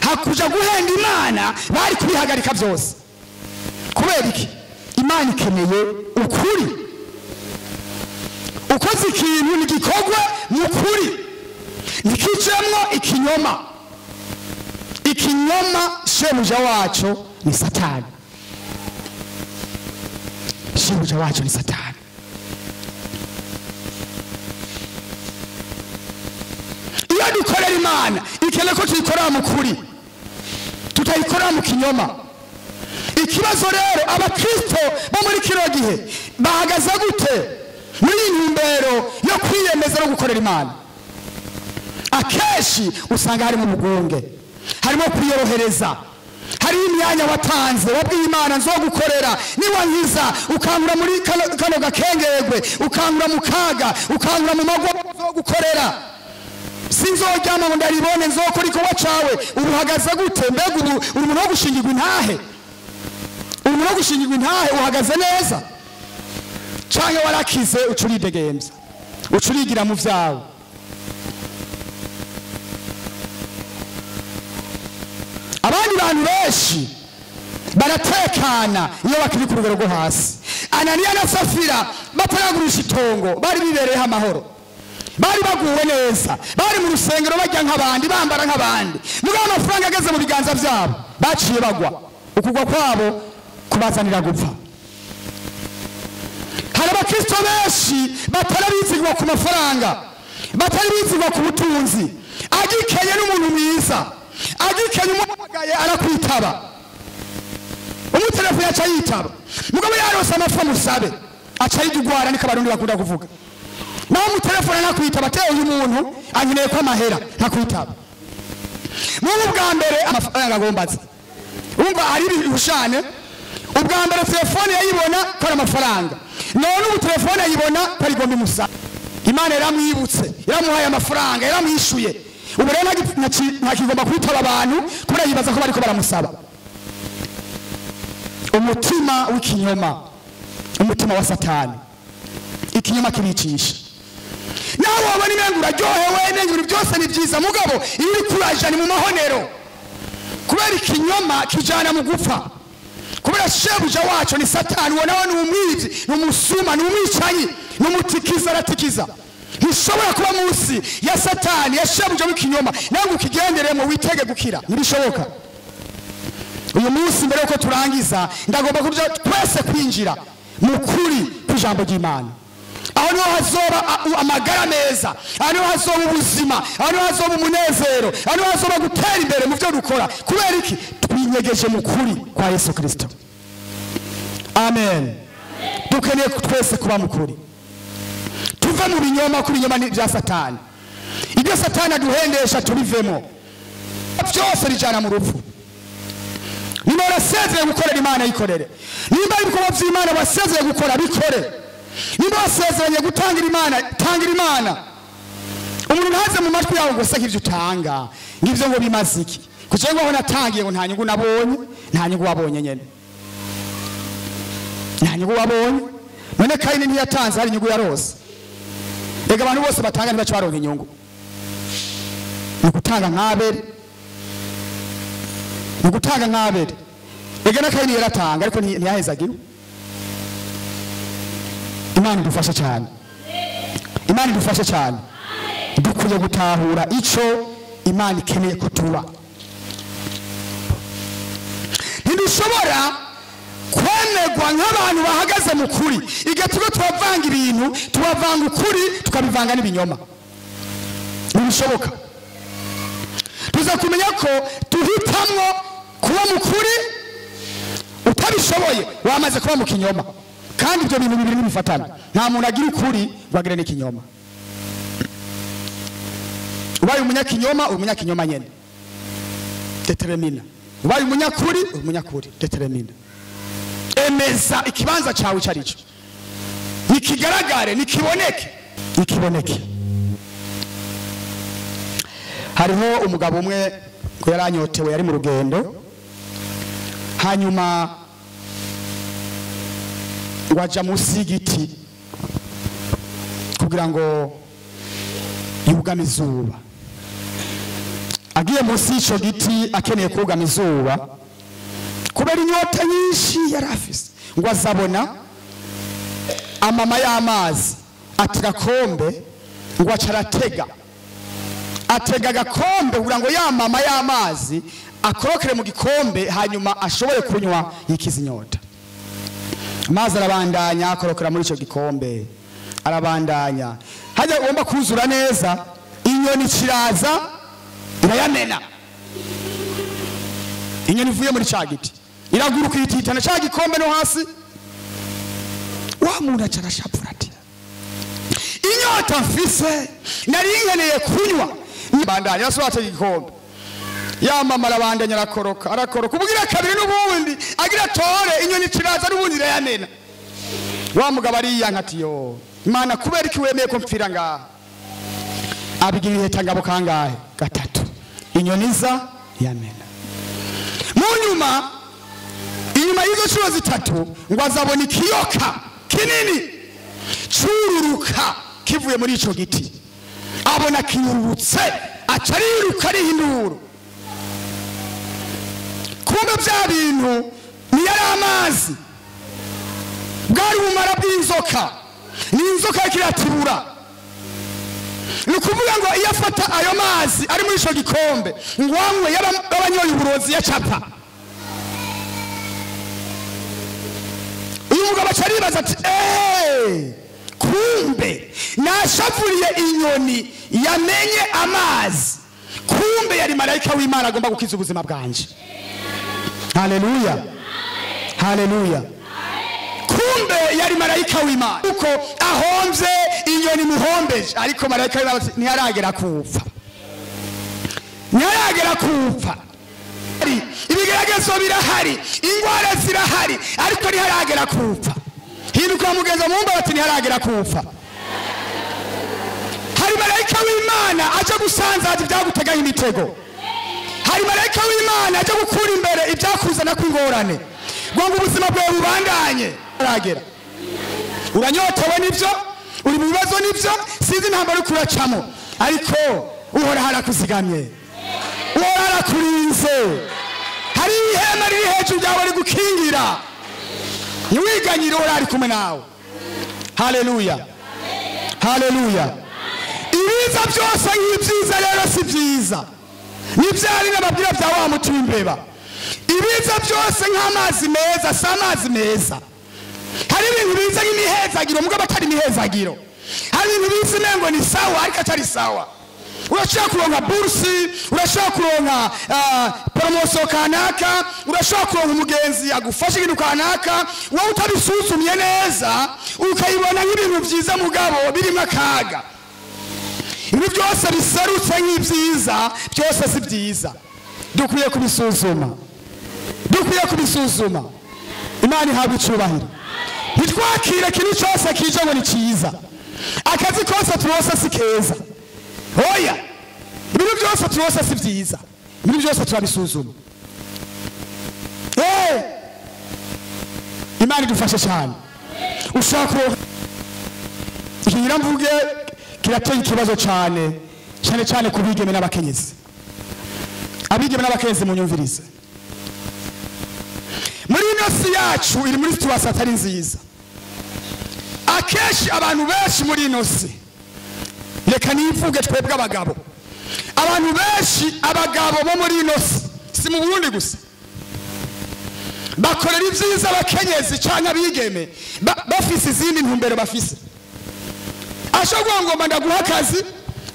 hakuja guhenda Imana bari kubihagarika byose. Kubera iki? Imana ikeneye ukuri. Ukoze ikintu nigikogwe mu kuri, ntikijemwo ikinyoma. Ikinyoma shebuja wacu ni Satani, shebuja wacu ni Satani. Iyo dukorera Imana ikeneye ko tuyikorera mu kuri, tutayikorera mu kinyoma. Ikibazo rero abakristo bo muri kino gihe bahagaze gute muri iyi ntumbero yo kwiyemeza no gukorera Imana? Akenshi usanga harimo ubugunge, harimo kwiyorohereza, hari imyanya watanze wabwiye Imana nzogukorera niwankiza, ukankura muri kano gakengerwe, ukankura mu kaga, ukankura mu magwa, nzogukorera, sinzoryama ngo ndaribone, nzokora igikorwa cawe. Ubu uhagaze gute? Mbega ubu uri umuntu wo gushingirwa intahe? Uri umuntu wo gushingirwa intahe? Uhagaze neza canke warakize uca uridegemvya, uca urigira mu vyawe? Abandi bantu benshi baratekana iyo bakiri ku rugero rwo hasi. Ananiya na Safira bataragurisha itongo bari bibereyeho amahoro, bari baguwe neza, bari mu rusengero bajya nk'abandi, bambara nk'abandi. Mugabo amafaranga ageze mu biganza byabo baciye bagwa, ukugwa kwabo kubazanira gupfa. Hari abakristo benshi batarabizigwa ku mafaranga, batarabizigwa ku butunzi. Agikeye n'umuntu mwiza, agikeye umuhamagaye arakwitaba, umutelefone aca yitaba. Mugabo yarose amafa musabe aca yigwara, niko abarundi bakunda kuvuga. Naho umutelefone ntakwitaba, ateye uyu muntu ankeneye ko amahera, ntakwitaba. Mubu bwa mbere amafaranga agombaza, umva ari ibihushane. Ubwa mbere telefone yayibona ko ari amafaranga, none ubu telefone ayibona ko ari igomba imusabe. Imana yaramwibutse, yaramuhaye amafaranga, yaramwishuye. Ubu rero ntakigomba kwitaba abantu kubera yibaza ko bariko baramusaba. Umutima w'ikinyoma, umutima wa Satani, ikinyoma kiricisha. Nawe wabona imengo uraryohewe, imengo ibintu byose ni byiza, mugabo iyo uri kuraja ni mu mahonero, kubera ikinyoma kijana mu gupfa. Kubera shebuja wacu ni Satani, uwo nawe ni umwivyi, ni umusuma, ni umwicanyi, ni umutikiza, aratikiza. Ntishobora kuba munsi ya Satani, ya shebuja w'ikinyoma, nawe ngo ukigenderemo witege gukira, ntibishoboka. Uyu munsi mbere yuko turangiza, ndagomba kuja twese kwinjira mu kuri kw'ijambo ry'Imana. Aho niho hazoba amagara meza, aho niho hazoba ubuzima, aho niho hazoba umunezero, aho niho hazoba gutera imbere mu byo dukora. Kubera iki? Twinyegeje mu kuri kwa Yesu Kristo. Amen. Dukeneye twese kuba mu kuri, tuve mu binyoma, ku binyoma bya Satani. Ibyo Satani aduhendesha tubivemo, byose bijana mu rupfu. Niba warasezeye gukorera Imana, yikorere. Niba ibikorwa by'Imana wasezeye gukora, bikore. Niba wasezeranye gutangira Imana, tangira Imana. Umuntu ntaze mu matwi yawe ngo se nk'ivyo utanga, ngivyo ngo bimaze iki? Kugira ngo aho natangiye ngo nta nyungu nabonye, nta nyungu wabonye nyene, nta nyungu wabonye. None Kayini ntiyatanze, hari inyungu yarose. Ega abantu bose batanga ntibaca baronka inyungu. Ni gutanga nk'Abeli, ni gutanga nk'Abeli. Ega na Kayini yaratanga ariko ntiyahezagiwe. Imana idufashe cyane, Imana idufashe cyane. Dukwiye gutahura ico Imana ikeneye ko tuba. Ntidushobora kwemerwa nk'abantu bahagaze mu kuri igihe turiko turavanga ibintu, turavanga ukuri tukabivanga n'ibinyoma. Ntibishoboka. Tuza kumenya ko duhitamwo kuba mu kuri, utabishoboye wamaze kuba mu kinyoma. Kandi ibyo bintu bibiri ntibifatana. Nta muntu agira ukuri ngo agire n'ikinyoma. Ubaye umunyakinyoma, uri umunyakinyoma nyene, determina. Ubaye umunyakuri, uri umunyakuri, determina. Emeza ikibanza cyawe icyo ari cyo, nikigaragare, nikiboneke, nikiboneke. Hariho umugabo umwe ngo yaranyotewe, yari mu rugendo, hanyuma ngo aja munsi y'igiti kugira ngo yugame izuba. Agiye munsi y'ico giti akeneye kugama izuba kubera inyota nyinshi yari afise, ngo azabona amama y'amazi atagakombe, ngo aca aratega, atega agakombe kugira ngo ya mama y'amazi akorokere mu gikombe, hanyuma ashobore kunywa yikiza inyota. Amazi arabandanya akorokera muri ico gikombe, arabandanya hajya ugomba kuzura neza, inyoni kiraza irayamena. Inyoni ivuye muri ca giti iraguruka ititana ca gikombe no hasi. Wa muntu aca arashapfura ati inyota mfise nari nkeneye kunywa. Bandanya asubira atega igikombe, ya mama arabandanya arakoroka, arakoroka ubugira kabiri n'ubundi agira tore, inyoni kiraza n'ubundi irayamena. Wa mugabo ariyanka ati yo Imana, kubera iki wemeye ko mpfira ngaha? Abigira iheta kangahe? Gatatu. Inyoni iza yamena. Mu nyuma, inyuma y'izo nshuro zitatu, ngo azabona ikiyoka kinini cururuka kivuye muri ico giti. Abona kirurutse aca ariruka arihindura. Kumbe bya bintu ntiyari amazi, bwari ubumara bw'inzoka. Ni inzoka ikiratibura. Ni ukuvuga ngo iyo afata ayo mazi ari muri ico gikombe ngo anywe, yabanyoye uburozi yacapa. Uyu mugabo aca aribaza ati kumbe nashavuriye inyoni yamenye amazi, kumbe yari marayika w'Imana agomba gukiza ubuzima bwanje. Haleluya, haleluya. Kumbe yari marayika w'Imana, uko ahomvye inyoni muhombeje, ariko marayika w'Imana ntiyaragera kupfa, ntiyaragera kupfa. Ibigeragezo birahari, ingwara zirahari, ariko ntiharagera kupfa. Hinduka mugenza mumba bati ntiharagera kupfa. Hari marayika w'Imana aje gusanzaza ibyaguteganya imitego. Hari marayika w'Imana aje gukura imbere ibyakuzana kwingorane, ngo ubuzima bwawe bubandanye. Aragera uranyotewe nibyo, uri mu bibazo nibyo, sinzi intambara uri kuracamo, ariko Uhoraho arakuzigamye, Uhoraho arakurinze. Hari ihema riri hejuru ryawe rigukingira, ntiwiganyire, Uhoraho ari kumwe nawe. Haleluya, haleluya. Ibiza byose nk'ibyiza rero si byiza, nibyari n'ababwira bya wa muti w'imbeba. Ibiza byose nk'amazi meza si amazi meza. Hari ibintu biza nk'imihezagiro mugabo atari imihezagiro. Hari ibintu biza umengo ni sawa ariko atari sawa. Urashobora kuronka bursi, urashobora kuronka promotion kanaka, urashobora kuronka umugenzi agufasha ikintu kanaka, wowe utabisuzumye neza ukayibona nk'ibintu byiza mugabo birimo akaga. Ibi byose biserutse nk'ibyiza, byose si byiza. Dukwiye kubisuzuma, dukwiye kubisuzuma. Imana ihabwe icubahiro. Ntitwakire ikintu cyose kije ngo ni cyiza. Akazi kose turose si keza. Oya, ibintu byose turose si byiza. Ibintu byose turabisuzuma. Imana idufashe cyane. Ushaka ikigira mvuge kirateye ikibazo cyane, cyane cyane ku bigeme n'abakenyezi. Abigeme n'abakenyezi munyumvirize. Muri ino si yacu iri muri situation atari nziza. Akenshi abantu benshi muri ino si, reka nivuge twebwe abagabo, abantu benshi abagabo bo muri ino si, si mu Burundi gusa, bakorera ibyiza abakenyezi canke abigeme bafise izindi ntumbero bafise. Ashobora ngomba ndaguha akazi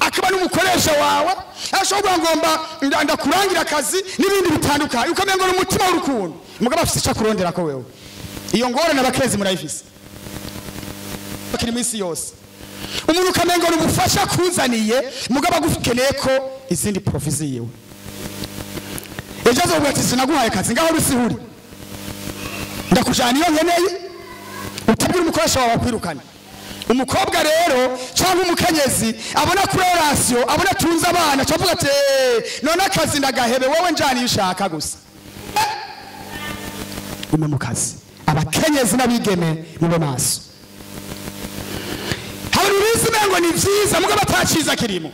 akaba n'umukoresha wawe, ashobora ngomba ndakurangira akazi n'ibindi bitandukanye, ukamengo n'umutima w'urukundo, mugabo afise icyo kurondera ko wewe. Iyo ngorane abakenyezi murayifise bakiri minsi yose. Umuntu ukamengo n'ubufasha kuzaniye, mugabo agukeneye ko izindi provision yiwe. Ejo azovuga ati sinaguhaye akazi ngaho rusihuri, Ndakujana iyo nkeneye, utabwira umukoresha wawe akwirukana. Umukobwa rero cyangwa umukenyezi abona kuri relation, abona tunze abana, cyavuga ati none akazi ndagahebe, wowe njana iyo ushaka gusa. Ume mu kazi. Abakenyezi n'abigeme mube maso. Hari ubizi ngo ni vyiza mugabo ataciza kirimo.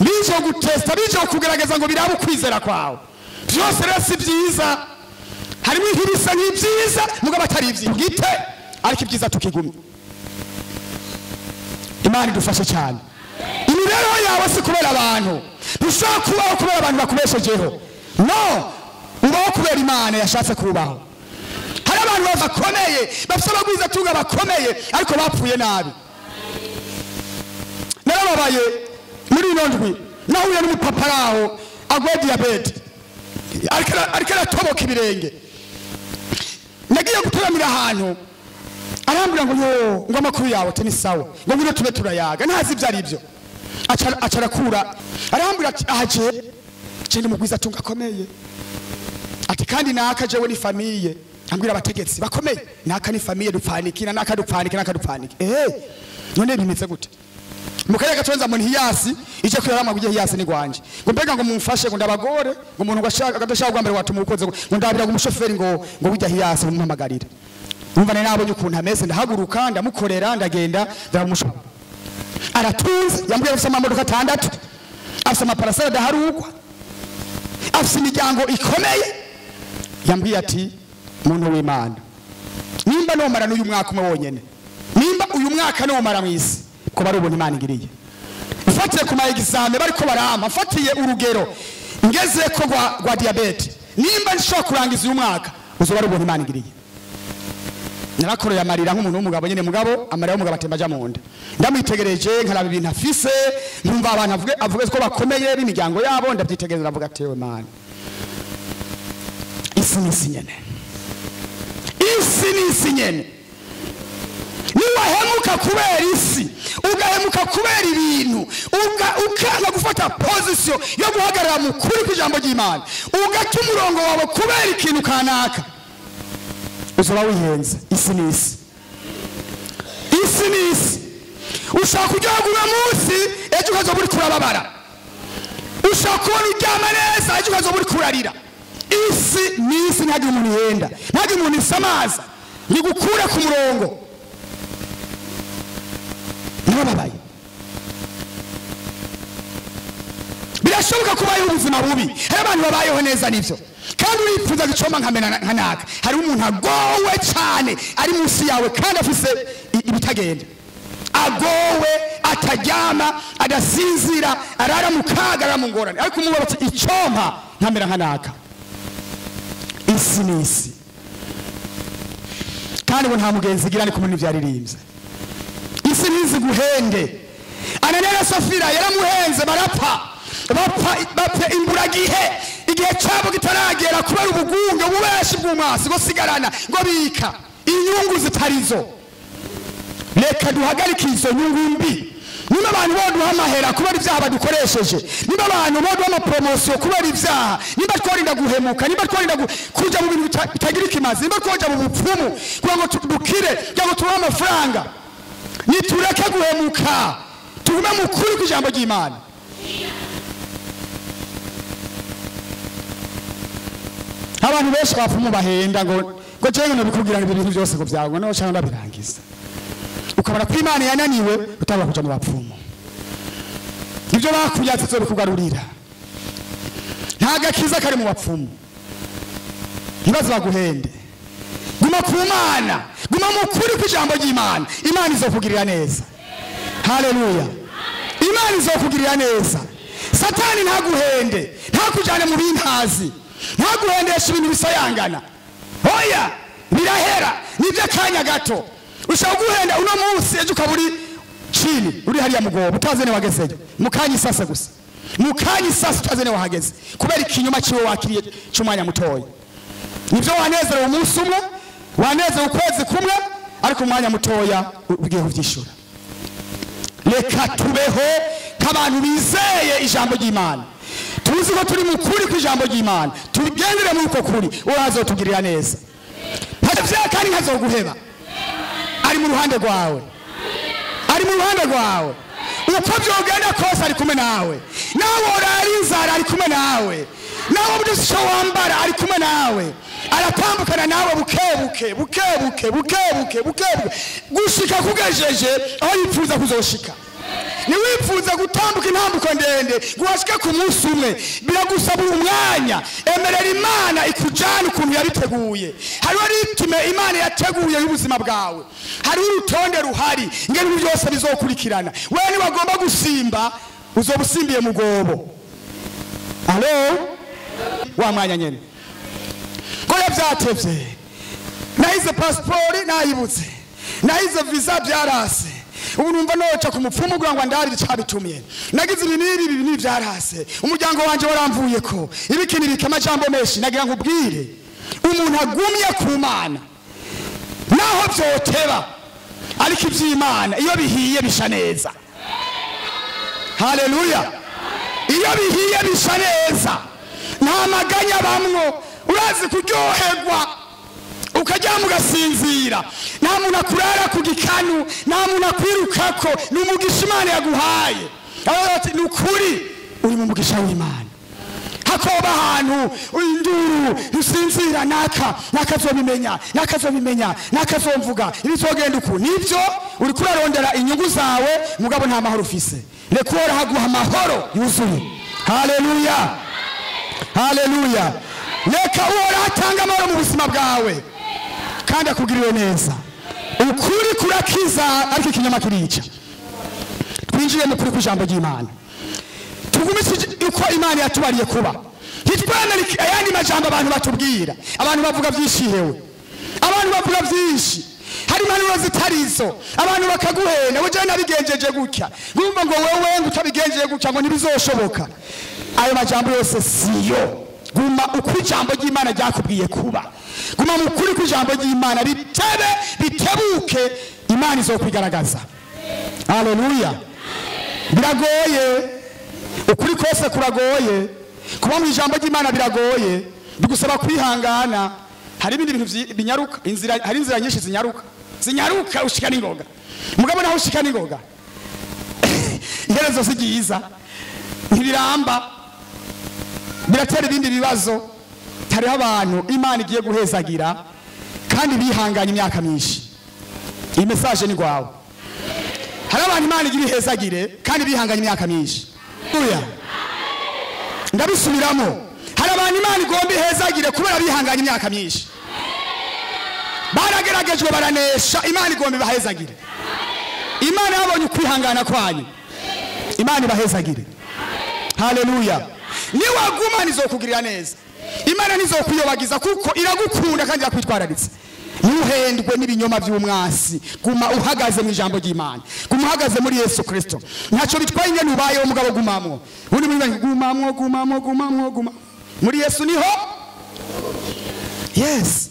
Bije gutesta, bije kugerageza ngo birabe ukwizera kwawe. Byose rero si vyiza. Harimo ibisa nk'ibyiza mugabo atari ivyiza. Gite ariko ibyiza tukigumye. Imana idufashe cyane. Imibereho yawe si kubera abantu. Ntushobora kubaho kubera abantu bakubeshejeho. No, ubaho kubera Imana yashatse kubaho. Hari abantu bakomeye, bafite abagwiza tunga bakomeye, ariko bapfuye nabi. Narababaye muri ino ndwi, nahuye n'umupapa aho agwaye diabete, ariko aratoboka ibirenge. Nagiye guteramira ahantu, arambwira ngo yo, ngo amakuru yawe ati ni sawa, ngo ngwino tube turayaga, ntazi ibyo ari byo. Acarakura, arambwira ati aje je mugwiza tunga akomeye, ati kandi naka jewe ni famille. Ambwira abategetsi bakomeye, naka ni famille dupfanikira, naka dupfanikira, naka dupfanikira. None bimeze gute? Mukaya gatonza mu hiyasi ije kwirama kuje hiyasi ni gwanje. Ngo mbega ngo mumfashe ngo ndabagore, ngo umuntu ngo ashaka adashaka gwambere watuma ukoze ngo ndabira ngo umushoferi ngo bijya hiyasi umuhamagarira. Umva nari nabonye ukuntu ameze, ndahaguruka ndamukorera ndagenda ndamushoferi. Aratunze, yambwiye afise amamodoka 6, afise amaparasera adaharugwa, afise imiryango ikomeye. Yambwiye ati muntu w'Imana, nimba nomara n'uyu mwaka umwe wonyene, nimba uyu mwaka nomara mwisi, ko bari ubona Imana ingiriye. Mfatiye ku ma examen bariko barampa, mfatiye urugero ngeze ko rwa diabete, nimba nshobora kurangiza uyu mwaka, uzoba ari ubona Imana ingiriye. Narakoreye amarira nk'umuntu w'umugabo nyene, mugabo amarira y'umugabo atemba aja mu nda. Ndamwitegereje nkaraba ibintu afise, nkumva abantu avuge ko bakomeye b'imiryango yabo, ndabyitegereza ndavuga ati yewe Mana, isi ni isi nyene. Isi ni isi nyene. Niwahemuka kubera isi, ugahemuka kubera ibintu, ukanga gufata position yo guhagarara mu kuri kw'ijambo ry'Imana, ugata umurongo wawe kubera ikintu kanaka, uzoba wihenze. Isi ni isi. Isi ni isi. Ushaka kuryoherwa munsi, ejo ukazoba uri kurababara. Ushaka kubona uryama neza, ejo ukazoba uri kurarira. Isi ni isi, ntihagire umuntu ihenda, ntihagire umuntu isamaza, ntigukure ku murongo. Narababaye. Birashoboka kubayeho ubuzima bubi, hari abantu babayeho neza nivyo, kandi urifuza gucoma nkamena nkanaka. Hari umuntu agowe cyane ari munsi yawe kandi afise ibitagenda, agowe, ataryama, adasinzira, arara mu kaga, arara mu ngorane, ariko umubaza ati icompa nkamera nkanaka. Isi ni isi, kandi ngo nta mugenzi igira ni kumwe n'ivyaririmbye. Isi ntizi guhende. Ananiya na Safira yaramuhenze, barapfa, bapfa imburagihe, igihe cyabo kitaragera, kubera ubugunge, ububeshi bw'umwasi, ngo sigarana, ngo bika inyungu zitarizo. Reka duhagarike izo nyungu mbi. Niba abantu boduha amahera kubera ibyaha badukoresheje, niba abantu boduha amapromosiyo kubera ibyaha, niba tworinda guhemuka, niba tworinda kuja mu bintu bitagira ikimazi, niba twoja mu bupfumu kugira ngo dukire, kugira ngo turonke amafaranga, nitureke guhemuka, tugume mu kuri kw'ijambo ry'Imana. Abantu benshi bapfumu bahenda ngo jewe nobikubwira ngo ibintu byose ngo byagwa no cyangwa ndabirangiza. Ukabona ko Imana yananiwe, utangwa kuja mu bapfumu. Ibyo bakuyatse zobikugarurira. Nta gakiza kari mu bapfumu. Ntibaze baguhende. Guma ku Mana, guma mu kuri kw'ijambo ry'Imana. Imana izokugirira neza. Haleluya. Imana izokugirira neza. Satani ntaguhende, ntakujane mu bintazi, ntaguhendesha ibintu bisayangana. Oya, birahera, nibyo akanya gato. Ushaka guhenda uno munsi, ejo ukaba uri chini, uri hariya mugobo, utazi ne wagezeyo. Mukanya isase gusa. Mukanya isase utazi ne wahageze. Kubera ikinyoma ciwe wakiriye cy'umwanya mutoya. Nibyo wanezerewe umunsi umwe, wanezerewe ukwezi kumwe, ariko umwanya mutoya ugiye kuvyishura. Reka tubeho nk'abantu bizeye ijambo ry'Imana. Tuzi ko turi mu kuri kw'ijambo ry'Imana. Tugendere muri uko kuri, urazotugirira neza. Ntiyatevye kandi ntazoguheba. Ari mu ruhande rwawe, ari mu ruhande rwawe. Uko byogenda kose ari kumwe nawe. Nawe urara inzara ari kumwe nawe. Nawe udafise ico wambara ari kumwe nawe. Aratambukana nawe bukebuke bukebuke bukebuke bukebuke gushika kugejeje aho yifuza kuzoshika. Niwifuza gutambuka intambuko ndende guhashika ku munsi umwe, biragusaba umwanya. Emerera Imana ikujana ukuntu yabiteguye. Hariho ritime Imana yateguye y'ubuzima bwawe, hariho urutonde ruhari ngene ibintu byose bizokurikirana. Wewe niwagomba gusimba uzoba usimbiye mu gobo. Alo, wa mwanya nyene ko yavyatevye. Nahize pasipori nayibutse, nahize visa byarase. Ubu numva noca ku mupfumu kugira ngo andabire icabitumye. Nagize ibi n'ibi, ibi n'ibi byarase. Umuryango wanje waramvuyeko. Ibiki n'ibiki, amajambo menshi. Nagira ngo ubwire umuntu agumye ku Mana naho vyoteba, ariko ivy'Imana iyo bihiye bisha neza. Haleluya! Iyo bihiye bisha neza, nta maganya bamwo. Urazi kuryoherwa ukaryama ugasinzira, nta muntu akurara ku gikanu, nta muntu akwirukako. Ni umugisha Imana yaguhaye. Aravuga ati ni ukuri uri mu mugisha w'Imana. Hakoba ahantu induru ntusinzira, naka nakazobimenya, nakazobimenya, nakazomvuga ibizogenda uku. Nivyo uri kurarondera inyungu zawe, mugabo nta mahoro ufise. Reka Uhoraho aguha amahoro yuzuye. Haleluya, haleluya. Reka Uhoraho atange amahoro mu buzima bwawe kandi akugirire neza. Ukuri kurakiza ariko ikinyoma kirica. Twinjiye mu kuri kw'ijambo ry'Imana, tugumishe uko Imana yatubariye kuba. Ntitwemere ayandi majambo abantu batubwira. Abantu bavuga byinshi, hewe abantu bavuga byinshi, hari impanuro zitarizo, abantu bakaguhenda. Wewe nabigenjeje gutya, ngumva ngo wewe ngo utabigenjeje gutya ngo ntibizoshoboka. Ayo majambo yose siyo. Guma uko ijambo ry'Imana ryakubwiye kuba. Guma mu kuri kw'ijambo ry'Imana, bitebe bitebuke, Imana izokwigaragaza. Haleluya! Biragoye, ukuri kose kuragoye. Kuba mu ijambo ry'Imana biragoye, bigusaba kwihangana. Hari ibindi bintu binyaruka, inzira, hari inzira nyinshi zinyaruka, zinyaruka ushika n'ingoga. Mugabo naho ushika n'ingoga, iherezo si ryiza, ntibiramba, biratera ibindi bibazo. Hariho abantu Imana igiye guhezagira kandi bihanganye imyaka myinshi. Iyi message ni gwawe. Hari abantu Imana igiye ihezagire kandi bihanganye imyaka myinshi. Haleluya! Ndabisubiramo, hari abantu Imana igomba ihezagire kubera bihanganye imyaka myinshi. Barageragejwe baranesha, Imana igomba ibahezagire. Imana yabonye ukwihangana kwanyu, Imana ibahezagire. Haleluya! Niwaguma nizokugirira neza. Imana nizokwiyobagiza kuko iragukunda kandi irakwitwararitse. Ntuhendwe n'ibinyoma by'umwasi. Guma uhagaze mu ijambo ry'Imana, guma uhagaze muri Yesu Kristo. Ntacyo bitwaye ingene ubayeho, mugabo gumamwo. Ubundi muri gumamwo, gumamwo, gumamwo, guma muri Yesu niho. Yes,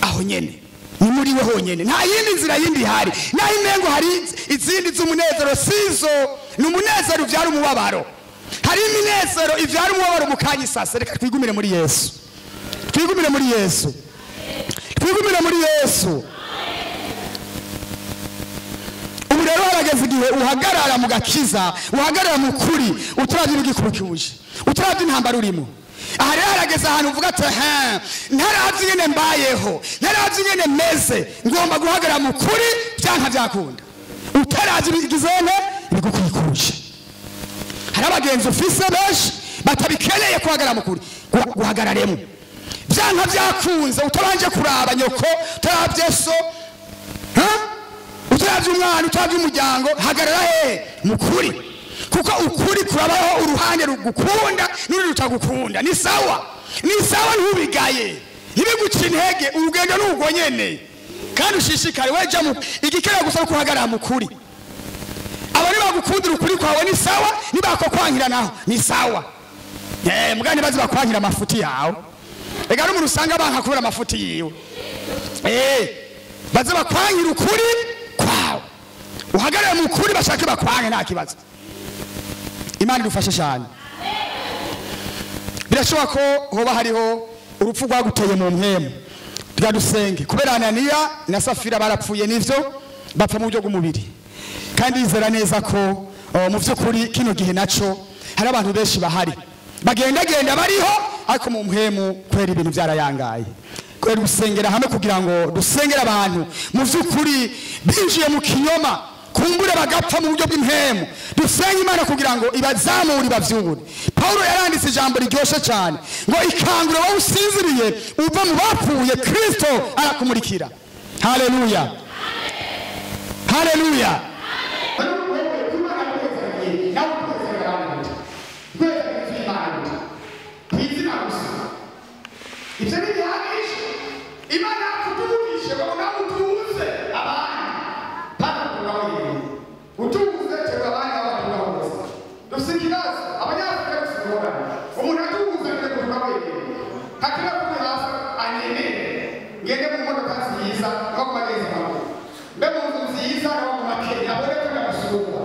aho nyene ni muri we honyene, nta yindi nzira yindi ihari. Naho imengo hari izindi z'umunezero, sizo. Ni umunezero uvyara umubabaro. Hari iminezero ivyara umubabaro mu kanya isase. Reka twigumire muri Yesu, twigumire muri Yesu, twigumire muri Yesu. Ubu rero harageze igihe uhagarara mu gakiza, uhagarara mu kuri, utaravye ibigikurikiye, utaravye intambara urimo. Aha rero harageze ahantu uvuga ati ntaravye ingene mbayeho, ntaravye ingene meze, ngomba guhagarara mu kuri byanka byakunda. Utaravye ibigizene ibigukurikuje. Hari abagenzi ufise benshi batabikeneye guhagarara mu kuri, guhagararemo byanka byakunze, utabanje kuraba nyoko, utaravye so, utaravye umwana, utaravye umuryango. Hagarara he mu kuri, kuko ukuri kurabaho uruhande rugukunda n'urundi rutagukunda. Ni sawa, ni sawa, ntubigaye, ntibiguce intege. Urugendo ni urwo nyene kandi ushishikare. Weja mu igikenewe gusa kuhagarara mu kuri. Abo nibagukundira ukuri kwawe ni sawa, nibakokwankira naho ni sawa. Mugani bazi bakwankira amafuti yawe. Ega n'umuntu usanga banka kubera amafuti yiwe. Baze bakwankira ukuri kwawe, uhagarare mu kuri, bashake bakwanke nta kibazo. Imana idufashe cyane. Birashoboka ko hoba hariho urupfu rwaguteye mu mpemu. Dusenge kubera Ananiya na Safira barapfuye, nivyo bapfa mu buryo bw'umubiri, kandi yizera neza ko mu by'ukuri kino gihe naco hari abantu benshi bahari bagendagenda bariho, ariko mu mpwemu kubera ibintu byarayangaye. Kubera gusengera hamwe kugira ngo dusengere abantu mu by'ukuri binjiye mu kinyoma, kumbure bagapfa mu buryo bw'impemu. Dusenge Imana kugira ngo ibazamure, ibavyure. Paulo yaranditse ijambo riryoshe cyane ngo ikangure wowe usinziriye, uva mu bapfuye, Kristo arakumurikira. Haleluya, haleluya. Ibyo ntibihagije. Imana yakuduhishe ngo nawe utuze abandi, ntanakuga wenyine utuze, terwa abandi aho batuga hose. Dufite ikibazo Abanyafurika, dufite ingorane. Umuntu atuze kujya kuvuga wenyine, ntakira kuri hasi anyemere ngende mu modoka nziza no kubagenza amaguru, mbe mu nzu nziza no mu makenya, abone ko ndamusumba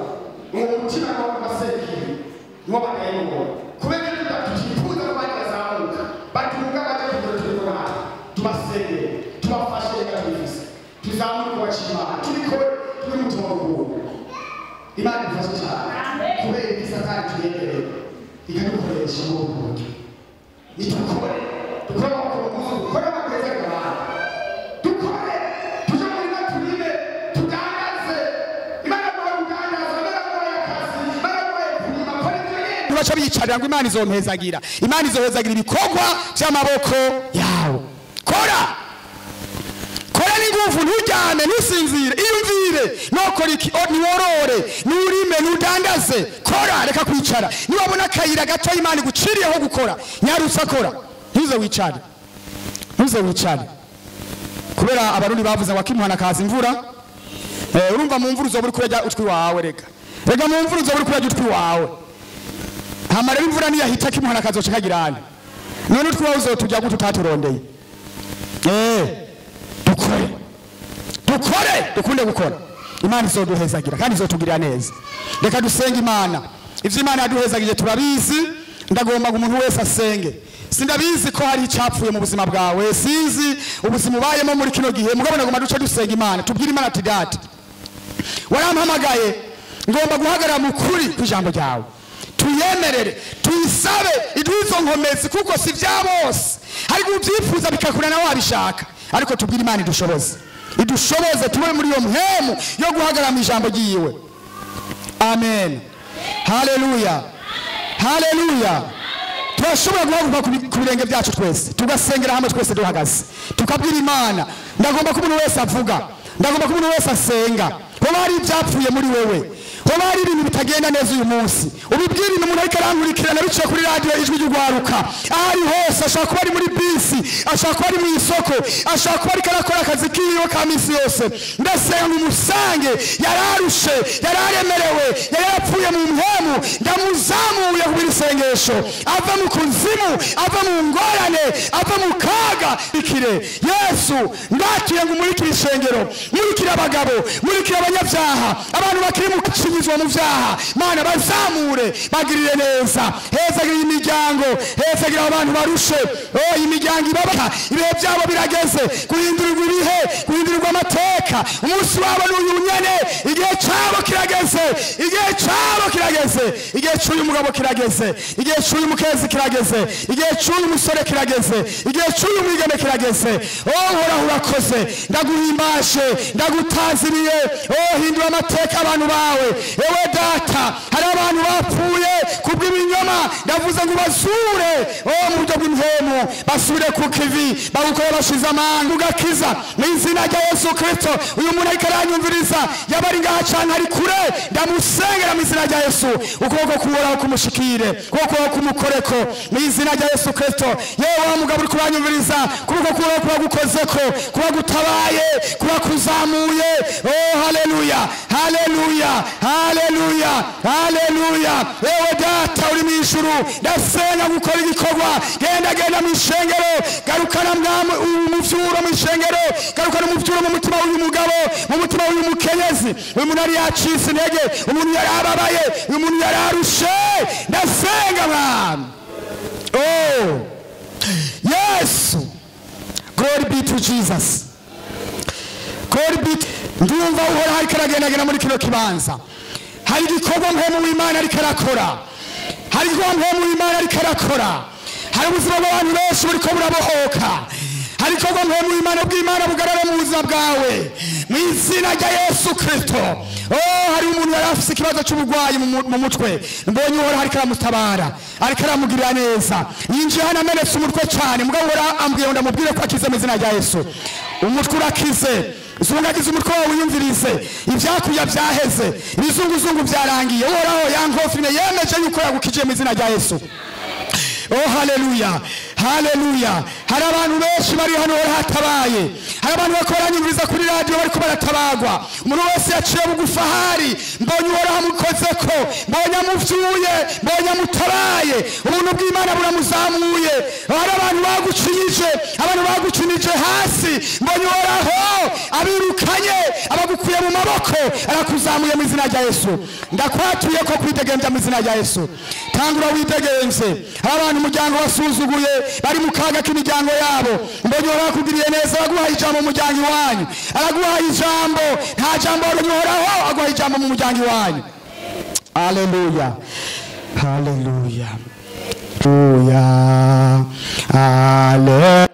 uwo mutima no mu masekiri niwo bagayimubona. Kubera ko tutifuza ko abandi bazamuka batunga baje kugira turi natwe, tubasengere, tubafashe, reka tubifise tuzamure kubaca Imana, tubikore turi mutima w'urukundo. Imana idufashe cyane kubera iki Satani tuyegereye ikadukoresha muri ubu buryo. Nitukore, dukore amaboko mu, dukore amageza abantu, dukore, tuje mu murima turime, tudandaze. Imana yaguhaye ubudandaza, Imana yaguhaye akazi, Imana yaguhaye kurima, kora ibyo nyene. Baca biyicarira ngo Imana izompezagira, Imana izohezagira ibikorwa by'amaboko yawe. Kora, kora n'inguvu, nturyame, ntusinzire, iyumvire nokora iki, niworore, nurime, nudandaze. Kora, reka kwicara. Niwabona akayira gato Imana iguciriyeho gukora, nyarutsa, kora, ntuze wicare, ntuze wicare. Kubera Abarundi bavuze ngo akimuhana kaza imvura. Urumva mu mvura uzoba uri kurya utwi wawe. Rega mu mvura uzoba uri kurya utwi wawe. Hama rero imvura niyahita, kimuhana kazoca kagirana none utwi wawe uzoturya gute utaturondeye? Dukore, dukore, dukunde gukora. Imana izoduhezagira kandi izotugirira neza. Reka dusenge Imana. Ivyo Imana yaduhezagije turabizi. Ndagomba ngo umuntu wese asenge. Sindabizi ko hari icyapfuye mu buzima bwawe, sinzi ubuzima ubayemo muri kino gihe, mugabo ndagomba duce dusenga Imana, tubwire Imana ati: "Data, warampamagaye, ngomba guhagarara mu kuri kw'ijambo ryawe." Tuyemerere, tuyisabe iduhe izo nkomezi, kuko si bya bose. Hari ubyifuza bikakura nawe wabishaka, ariko tubwire Imana idushoboze, idushoboze tube muri iyo mpemu yo guhagarara mu ijambo ryiwe. Amen, haleluya, haleluya. Turashobora guhaguruka ku birenge byacu twese, tugasengera hamwe twese duhagaze, tukabwira Imana. Ndagomba ko umuntu wese avuga, ndagomba ko umuntu wese asenga. Hoba hari ibyapfuye muri wewe, hoba hari ibintu bitagenda neza uyu munsi, ubibwire umuntu ariko arankurikirana biciye kuri radiyo Ijwi ry'Urwaruka. Aho ari hose, ashobora kuba ari muri bisi, ashobora kuba ari mu isoko, ashobora kuba ariko arakora akazi kiwe ka minsi yose. Ndasenga ngo umusange yararushe, yararemerewe, yari yarapfuye mu mpemu. Ndamuzamuye kubira isengesho, ava mu kuzimu, ava mu ngorane, ava mu kaga. Ikire Yesu, ndatuye ngo umurikire ishengero, murikire abagabo, murikire abanyabyaha, abantu bakiri mu gucinyizwa mu byaha. Mana, bazamure, bagirire neza, hezagira imiryango, hezagira abantu barushe. Oh, imiryango ibabaka, ibihe byabo birageze guhindurirwa ibihe, guhindurirwa amateka. Umunsi wabo ni uyu nyene, igihe cyabo kirageze, igihe cyabo kirageze. Igihe cy'uyu mugabo kirageze, igihe cy'uyu mukezi kirageze, igihe cy'uyu musore kirageze, igihe cy'uyu mwigeme kirageze. Oh, Uhoraho, urakoze, ndaguhimbashe, ndagutaziriye. Oh, hindura amateka abantu bawe. Ewe Data, hari abantu bapfuye kubw'ibinyoma, ndavuze ngo ubazure, oh, mu buryo bw'impemu, basubire ku kivi, bagukore bashize amanga ugakiza mu izina rya Yesu Kristo. Uyu muntu ariko aranyumviriza, yaba ari ngaha canke ari kure, ndamusengera mu izina rya Yesu, ukuboko kuhoraho kumushikire, ukuboko kuhoraho kumukoreko mu izina rya Yesu Kristo. Yewe wa mugabo uri kuranyumviriza, ukuboko kuhoraho kuba gukozeko, kuba gutabaye, kuba kuzamuye. Oh, haleluya, haleluya, haleluya, haleluya. Yewe Data uri mu ijuru, ndasenga gukora igikorwa. Genda, genda mu ishengero, garukana mwami umuvyuro mu ishengero, garukana umuvyuro mu mutima w'uyu mugabo, mu mutima w'uyu mukenyezi. Uyu muntu yari yacitse intege, umuntu yari ababaye, uyu muntu yari arushe. Ndasenga, Mwami, oh Yesu, glory be to to Jesus. Glory be. Ndumva Uhoraho ariko aragendagenda muri kino kibanza. Hari igikorwa mpemu w'Imana ariko arakora. Hari igikorwa mpemu w'Imana ariko arakora. Hari ubuzima bw'abantu benshi buriko burabohoka. Hari igikorwa mpemu w'Imana bw'Imana bugarara mu buzima bwawe mu izina rya Yesu Kristo. Oh, hari umuntu yari afise ikibazo cy'uburwayi mu mutwe, mbonye Uhoraho ariko aramutabara, ariko aramugirira neza. Yinjiye hano amenetse umutwe cyane, mugabo Uhoraho ambwiye ngo ndamubwire ko akize mu izina rya Yesu. Umutwe urakize. Zungagiza umutwe wawe wiyumvirize, ibyakuya byaheze, ibizunguzungu byarangiye. Uhoraho yankofine yemeje yuko yagukije mu izina rya Yesu. Oh, haleluya, haleluya. Hari abantu benshi bari hano hatabaye. Hari abantu bariko baranyumviriza kuri radio bariko baratabagwa. Umuntu wese yaciye bugufa ahari, mbonye Uhoraho amukozeko, mbonye amuvyuye, mbonye amutabaye. Ubuntu bw'Imana buramuzamuye. Hari abantu bagucinyije, abantu bagucinije hasi, mbonye Uhoraho abirukanye, abagukuye mu maboko, arakuzamuye mu izina rya Yesu. Ndakwatuye ko kwidegemvya mu izina rya Yesu. Tangura widegemvye. Hari abantu umuryango wasuzuguye, bari mu kaga k'imiryango yabo, mbonye Uhoraho akugiriye neza, araguhaye ijambo mu muryango iwanyu, araguhaye ijambo. Nta jambo Uhoraho aguhaye ijambo mu muryango iwanyu. Haleluya, haleluya, haleluya, haleluya.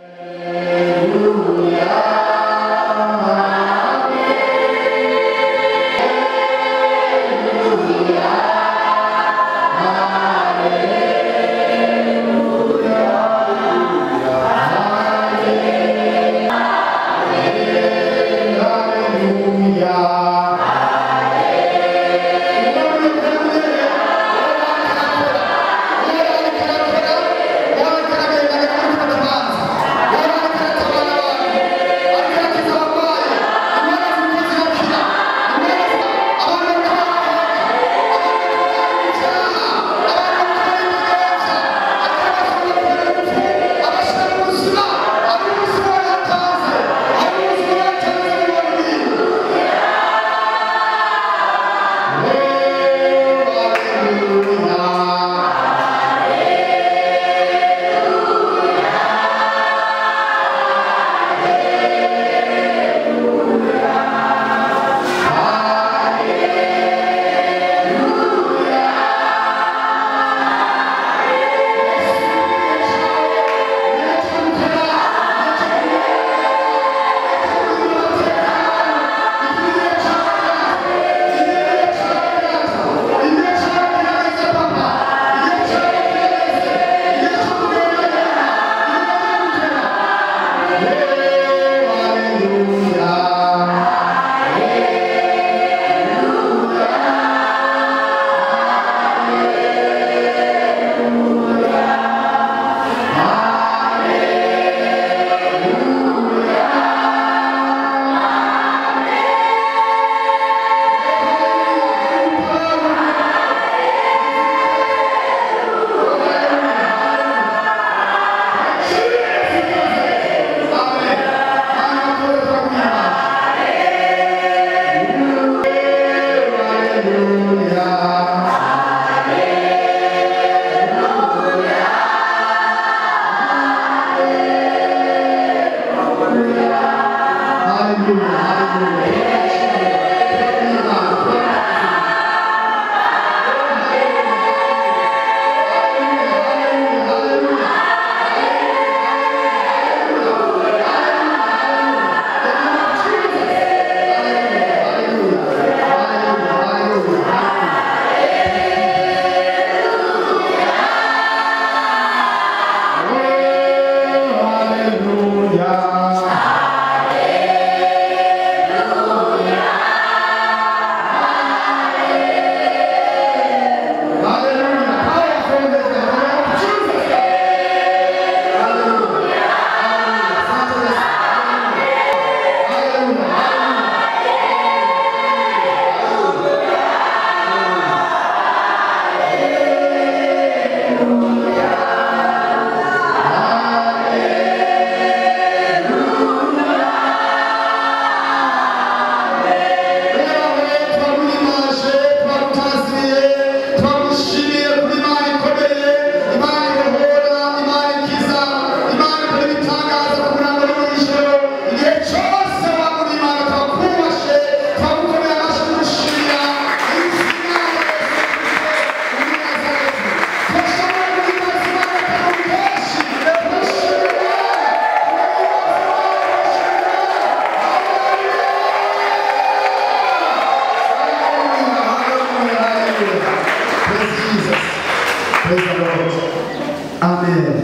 Amen.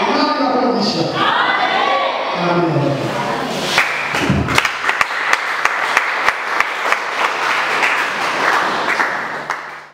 Imana irakugisha. Amen.